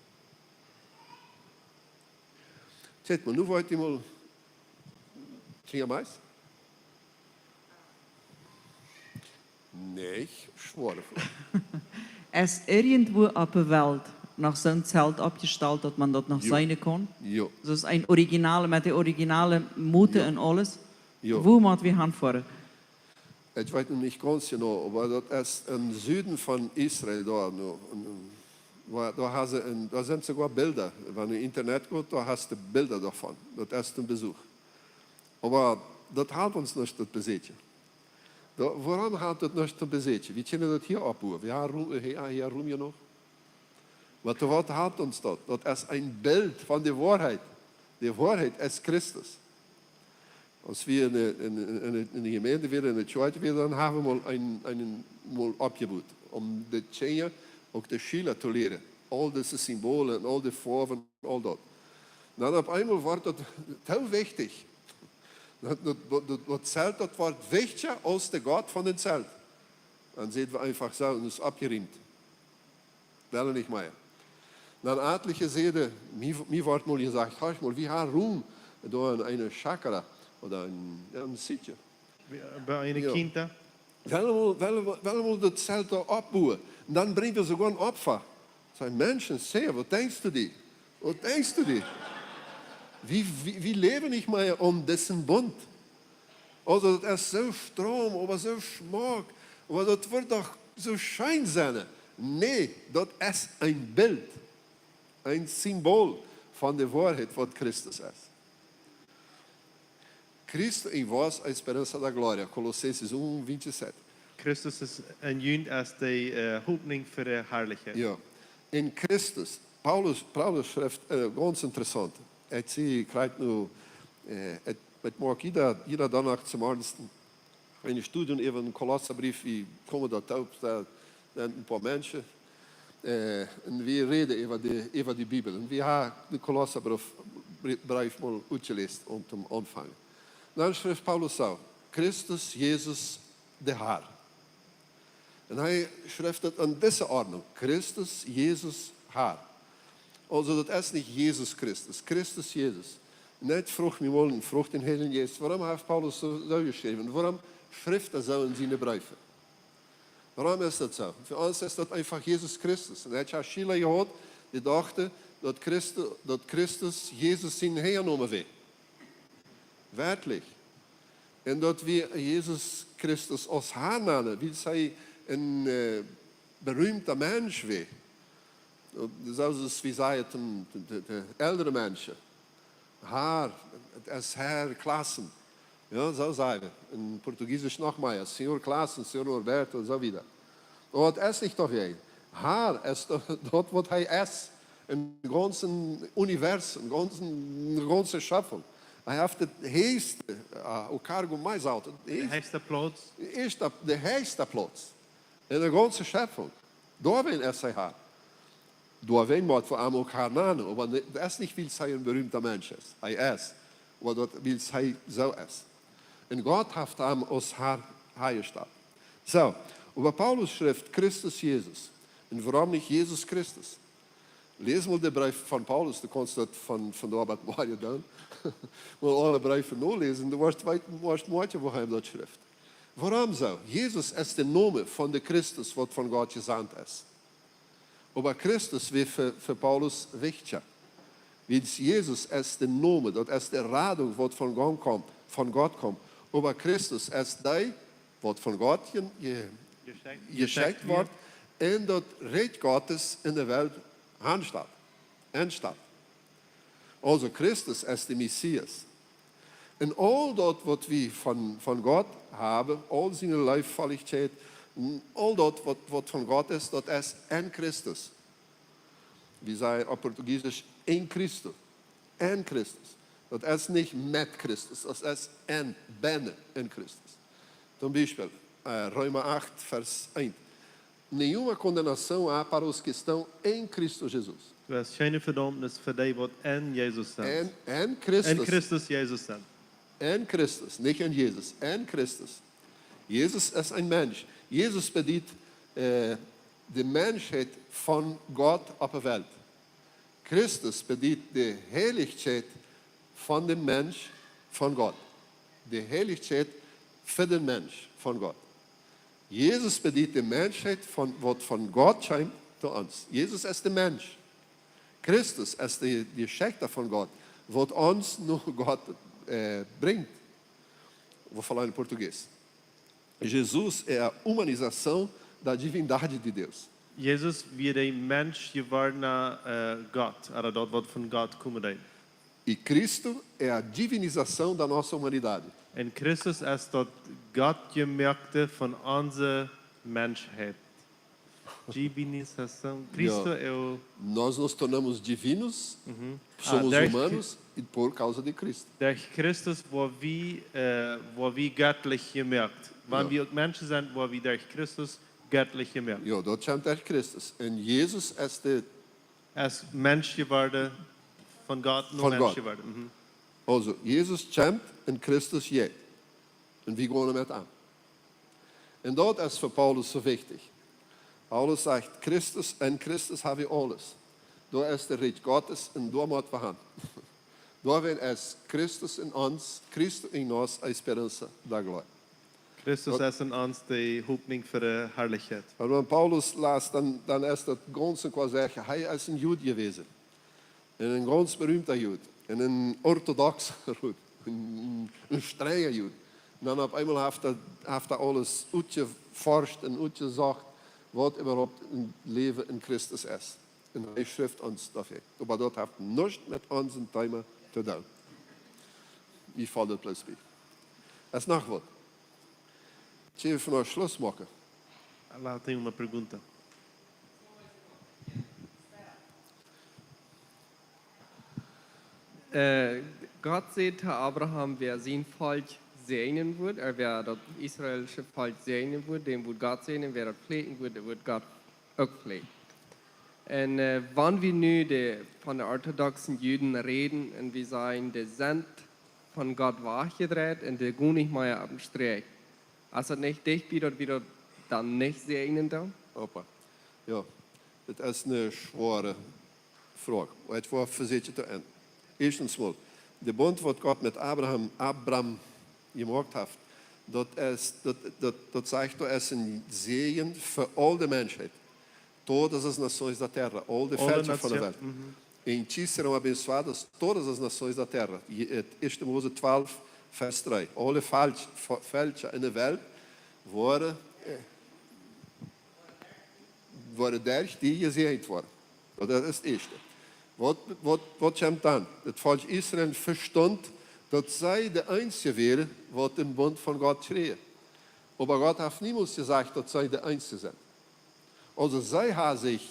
Kjikj mol, nu woa ekj mol, kjikj mol. Nä, schwoare Froag. Es irjentwua opp de Welt noch soon Zelt oppjestalt, daut maun daut noch Jo. seenen kaun? Jo. Soo aus een originale, met de originale Moten Jo. un aules? Jo. Wua mott wie hanfoaren? Ekj weet nu nich gaunz jeneiw, oba daut es em Suden von Israel doa, nu, un, un, wa-, doa haben see een, doa sent soogoa Bilda. Wan du Internet goot, doa hast du Bilda doavon. Daut es een Besuch. Oba daut halpt ons nuscht, daut Beseakjen. Doa, wuarom halpt daut nuscht, daut Beseakjen? Wie kjennen daut hia oppbuen? Wie haben Ru-, hia, hia Rum jenuach. Oba waut halpt ons daut? Daut es een Bilt von de Woarheit. De Woarheit es Christus. Aus wie enne, enne, enne, enne Jemeent wieren, enne Kjoakj wieren, dan haben wie mol een, een, mol oppjebut, om de Kjinja, uk de Schiela to lieren. Aul dise Symbolen un aul dee Foawen un aul daut. Dan opp eemol woat daut too wichtich. Daut, daut, daut, daut, daut Zelt, daut woat wichtja aus de Gott von daut Zelt. Dan sent wie eefach soo, un es oppjeriemt. Well nich mea. Dan atelje säden, mie, mie woat mol jesajcht, horch mol, wie haben Rum doa en eene Chakra, ooda en, jo, en Sitje. Bie eene Jo. Quinta. Well wie mol, well wie, well wie mol daut Zelt doa oppbuen. Un dan brinjen wie soogoa een Opfa. Sajen Menschen, sä, waut denkjst du die? Waut denkjst du die? Wie, wie, wie läwen nich mea aun disen Bunt. Aulsoo, daut es soo froom, oba soo schmock, oba daut woat doch soo scheen sennen. Nä, daut es een Bilt, een Symbol von de Woarheit, waut Christus es. Cristo em vós, a esperança da glória, Colossenses um, vinte e sete. Christus es en junt es de, äh, Hopninj fa de Harlichkjeit. Jo. En Christus, Paulus, Paulus schrift, äh, gaunz interessaunt. Ekj sie, ekj kjrieech nu, äh, ekj, ekj moak jieda, jieda Donnadach zemorjes een Studie äwa dän Kolossabrief, wie komen doa toop, doa sent een poa Menschen, äh, un wie räden äwa de, äwa de Bibel. Un wie haben dän Kolossabrief Brie-, Breef mol utjeläst om to aunfangen. Dan schrift Paulus soo: Christus Jesus, de Herr. Un hee schrift et en dise Ordnunk: Christus Jesus, Herr. Aulsoo, daut es nich Jesus Christus, Christus Jesus. Nich, froag mie mol un froag dän Heiljen Jeist, wuarom haft Paulus soo, soo jeschräwen? Wuarom schrift hee soo en siene Breew? Wuarom es daut soo? Fa ons es daut eefach Jesus Christus. Un ekj hab Schiela jehaut, dee dochten, daut Christu-, daut Christus Jesus sien Häajenomen wia. Werkjlich. Un daut wie Jesus Christus aus Herr nanen, wiels hee een, äh, berühmta Mensch wia. Soo aus wie sajen, de, de, de äldre Menschen. Herr, et es Herr Klassen. Jo, soo saj wie. En Portugiesisch noch mea: Señor Klassen, Señor Norberto, un soo wieda. Oba et es nich doawäajen. Herr es daut, daut waut hee es. Em gaunzen Universum, em gaunzen, de gaunze Schöpfunk. Hee haft daut heechste, äh, o cargo mais alto. De heechste Plauz. Ieescht de heechste Plauz en de gaunze Schöpfunk. Doawäajen es hee Herr. Doawäajen mott wie am uk Herr nanen, oba nich, daut es nich, wiels hee een berühmta Mensch es. Hee es. Oba daut, wiels hee soo es. Un Gott haft am aus Herr häajestalt. Soo, oba Paulus schrift Christus Jesus. Un wuarom nich Jesus Christus? Läs mol dän Breef von Paulus, du kaust daut von, von doa bat morjen doonen. Mol aule Breew noläsen, du woascht weeten, woascht moakjen, woo hee daut schrift. Wuarom soo? Jesus es de Nomen von de Christus, waut von Gott jesandt es. Oba Christus wia fa, fa Paulus wichtja. Wiels Jesus es de Nomen, daut es de Radunk, waut von Gott kjemt, von Gott kjemt. Oba Christus es dee, waut von Gott je-, je-, jeschekjt, jeschekjt wort, wia, un daut Rikj Gottes en de Welt aunstalt, enstalt. Aulsoo Christus es de Messias. Un aul daut, waut wie von, von Gott haben, aul siene Leeftoilichkjeit, un aul daut, waut, waut von Gott es, daut es en Christus. Wie sajen opp Portugiesisch: em Cristo. En Christus. Daut es nich met Christus, daut es en, bennen en Christus. Toom Biespel, äh, Reema acht, Varsch eent. Nenhuma condenação há para os que estão em Cristo Jesus. Doa es kjeene Vedaumnis fa dee, waut en Jesus sent. En, en Christus. En Christus Jesus sent. En Christus, nich en Jesus, en Christus. Jesus es een Mensch. Jesus bediet, äh, de Menschheit von Gott opp de Welt. Christus bediet de Heilichkjeit von dän Mensch von Gott. De Heilichkjeit fa dän Mensch von Gott. Jesus bediet de Menschheit von, waut von Gott kjemt to ons. Jesus es de Mensch. Christus es de, de Jeschekjta von Gott, waut ons no Gott, äh, brinjt. Vou falar em português. Jesus é a humanização da divindade de Deus. Jesus wia de Mensch jewordna, äh, Gott, ooda daut waut von Gott komen deed. E Cristo é a divinização da nossa humanidade. Un Christus es daut Gottjemoakte von onse Menschheit. Divinização. Cristo, jo, é o... Nós nos tornamos divinos, uhum, ah, somos, derch Cri-, humanos e por causa de Cristo. Derch Christus woa wie, äh, woa wie göttlich jemoakt. Wan, jo, wie uk Menschen sent, woa wie derch Christus göttlich jemoakt. Jo, daut kjemt derch Christus. Un Jesus es de... Es Mensch jeworden, von Gott no Mensch jeworden. Von Gott. Mhm. Aulsoo, Jesus kjemt un Christus jeit. Un wie gonen met am. Un daut es fa Paulus soo wichtich. Paulus sajcht: Christus, en Christus hab wie aules. Doa es daut Rikj Gottes un doa mott wie han. Doawäajen es Christus en ons, Cristo em nós, a esperança da glória. Christus es en ons de Hopninj fa de Harlichkjeit. Wan Paulus läst, dan, dan es daut gaunz een Koasechje. Hee es een Jud jewast. Un een gaunz berühmta Jud. Un een ortodoxa Jud. Een, een strenja Jud. Un dan opp eemol haft hee, haft hee aules utjeforscht un utjesocht, waut äwahaupt een Läwen en Christus es. Un hee schrift ons doafäa. Oba daut haft nuscht met onsen Thema to doonen. Ekj foll daut bloos bie. Es noch waut? Kjenn wie vondoag Schluss moaken? Lá tem uma pergunta. Äh, Gott säd to Abraham, wäa sien Volkj säajnen wudd, ooda wäa daut israelische Volkj säajnen wudd, dän wudd Gott säajnen, wäa daut fluaken wudd, dän wudd Gott uk fluaken. Un äh, wan wie nu de, von de orthodoxen Juden räden un wie sajen, dee sent von Gott wajchjedreit un dee gonen nich mea opp dän Strich, es daut nich dicht bie, daut wie daut dan nich säajnen doonen? Opa. Jo, daut es eene schwoare Froag. Ekj woa vesieekjen to enn. Ieeschtens mol, de Bunt waut Gott met Abraham, Abram jemoakt haft, daut es, daut, daut, daut sajcht, daut es een Säajen fa aul de Menschheit. Todas as nações da terra, aul de Veltja von de Welt. Em ti serão abençoadas todas as nações da terra. Ieeschte Mose twalf, Varsch dree. Aule Veltja en de Welt woaren, woaren derch die jesäajent woaren. Daut es daut ieeschte. Waut, waut, waut kjemt dan? Daut Volkj Israel vestunt, daut see de eensje wieren, waut dän Bunt von Gott kjrieejen. Oba Gott haft niemols jesajcht, daut see de eensje sent. Aulsoo see haben sikj,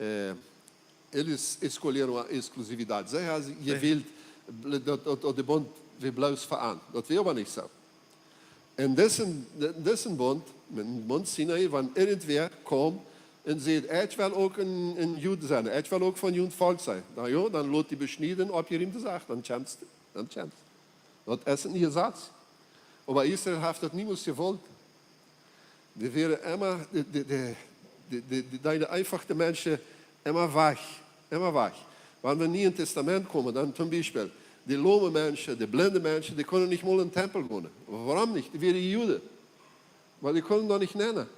äh, eles escolheram a exclusividade. See haben sikj jewält, daut, daut, daut de Bunt wia bloos fa an. Daut wia oba nich soo. En disen, disen Bunt, met dän Bunt Sinai, wan irjentwäa kjemt un sajcht, ekj well uk een, een Jud sennen, ekj well uk von jun Volkj sennen. Na jo, dan lot die beschnieden, oppjeriemde Sach, dan kjemst, dan kjemst. Daut es een Jesaz. Oba Israel haft daut niemols jewollt. Dee wieren emma, dee, dee, dee, dee, dee, dee deeden eenfach de Menschen emma wajch, emma wajch. Wan wie em Nieen Tastament komen, dan toom Biespel, dee lome Menschen, dee blinde Menschen, dee kunnen nich mol em Tempel gonen. Wuarom nich? Dee wieren Juden. Oba dee kunnen doa nich nennen.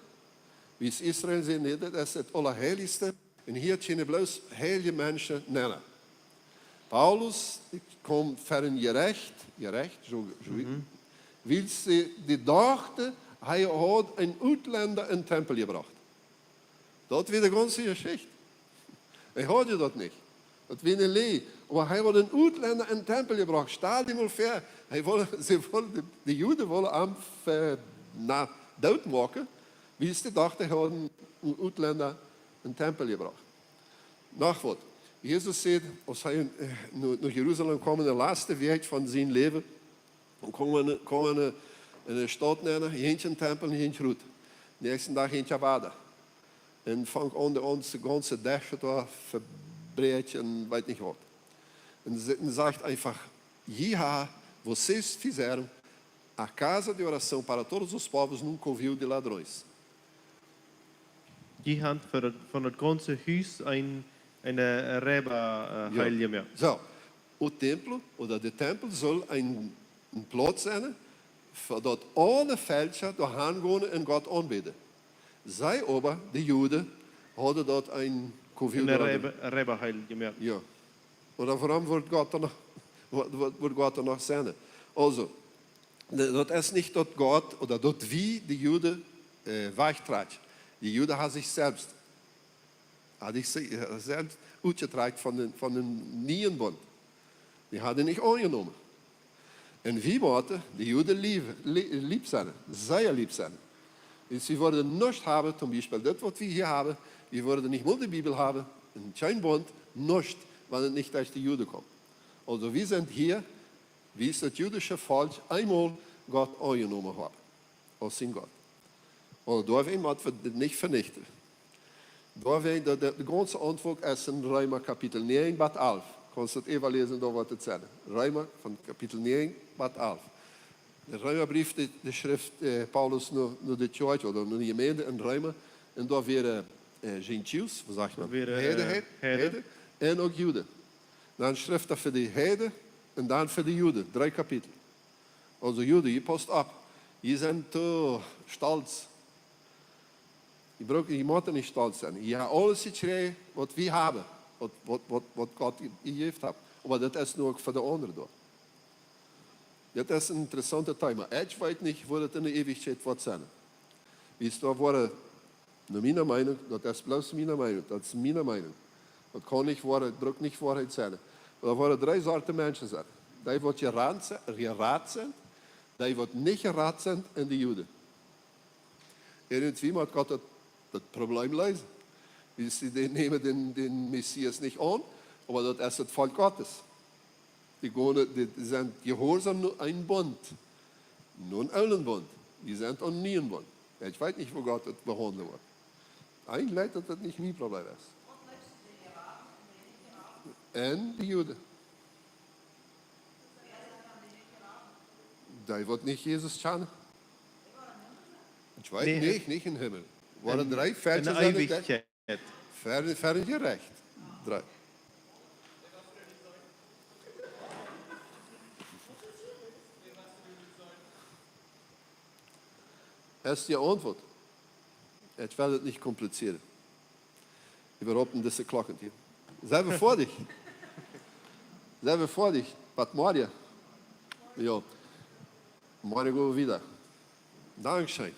Wiels Israel säd, nä, daut es daut Aulaheilichste. Un hia kjennen bloos heilje Menschen nennen. Paulus kjeem ver een Jerecht, Jerecht, soo, soo, wiels see, dee dochten, hee haud een Utlenda em Tempel jebrocht. Daut wia de gaunze Jeschicht. Hee haud je daut nich. Daut wia eene Läaj. Oba hee haud een Utlenda em Tempel jebrocht. Stal die mol väa, hee wull, see wullen, de, de Juden wullen am ver-, na, doot moaken, wiels see dochten, hee haud een U-, Utlenda em Tempel jebrocht. Noch waut. Jesus säd, aus hee, äh, no, no Jerusalem kjeem, de latste Wäakj von sien Läwen, un kjeem en, kjeem en, en de Staut nenn, jinkj em Tempel, jinkj rut. Dän näakjsten Dach jinkj hee wada. Un funk aun de, aun de gaunze Desch doa vebräakjen, weet nich waut. Un sa-, un sajcht eenfach, "Jie ha, vocês fizeram a casa de oração para todos os povos num covil de ladrões." Jie han fa daut, von daut gaunze Hus een, eene Reiba, äh, Jo. Heil jemoakt. Soo, o templo, ooda de Tempel sull een, een Plauz sennen, fa daut aule Velkja doa han gonen un Gott aunbäden. See oba, de Juden, hauden daut een covil Eene de Reiba, Reiba Heil jemoakt. Jo. Ooda wuarom wudd Gott doa noch, wudd, wudd, wudd Gott doa noch sennen? Aulsoo, de-, daut es nich daut Gott ooda daut wie de Juden, äh, wajchtrakjen. De Juden haben sikj selfst, haben sikj se-, äh, selfst utjetrakjt von dän, von dän nieen Bunt. Dee haben nich aunjenomen. Un wie motten de Juden leew, lee-, leew sennen, sea leew sennen. Un see wudden nuscht haben, toom Biespel dit waut wie hia haben, wie wudden nich mol de Bibel haben, un kjeen Bunt, nuscht, wan et nich derch de Juden kjemt. Aulsoo, wie sent hia, wiels daut judische Volkj eemol Gott aunjenomen haft, aus sien Gott. Un doawäajen motten wie dit nich venichten. Doawäajen, de, de, de gaunze Auntwuat es en Reema Kapitel näajen bat alf. Kaust daut äwa läsen, doa woat et sennen. Reema von Kapitel näajen bat alf. De Reema Breef, dee, dee schrift, äh, Paulus no, no de Kjoakj ooda no de Jemeent en Reema. Un doa wieren, äh, Gentiles, waut sajcht maun? Wieren, äh, Heiden, Heiden. Heiden. Un uk Juden. Dan schrift hee fa de Heiden un dan fa de Juden. Dree Kapitel. Aulsoo Juden, jie pausst opp. Jie sent too stolt. Jie brucken, jie motten nich stolt sennen. Jie haben aules jekjräajen waut wie haben, waut, waut, waut, waut Gott je-, jejäft haft. Oba daut es nu uk fa de aundre doa. Daut es een interessauntet Thema. Ekj weet nich woo daut en de Eewichkjeit woat sennen. Wiels doa woaren, no miene Meinunk, daut es bloos miene Meinunk, daut es miene Meinunk. Daut kaun nich Woarheit, brukt nich Woarheit sennen. Doa woaren dree Sorten Menschen sennen. Dee waut jerat se-, jerat sent, dee waut nich jerat sent un de Juden. Irjentwie mott Gott daut, daut Probleem leesen. Wiels see, dee nämen dän, dän Messias nich aun, oba daut es daut Volkj Gottes. Dee gonen, dee sent jehuarsaum no een Bunt. No een oolen Bunt. Dee sent aum nieen Bunt. Ekj weet nich woo Gott daut behaundlen woat. Eejentlich daut daut nich mien Probleem es. Un de Juden. Dee waut nich Jesus kjanen? Ekj weet nich, nich em Himmel. Woaren dree Felsje sennen, dee ver, ver Jerecht. Dree. Es de Auntwuat. Ekj well et nich komplizieren. Wie haben dise Klock hia. Sent wie foadich? Sent wie foadich? Waut, morjen? Jo. Morjen gonen wie wieda. Dankscheen.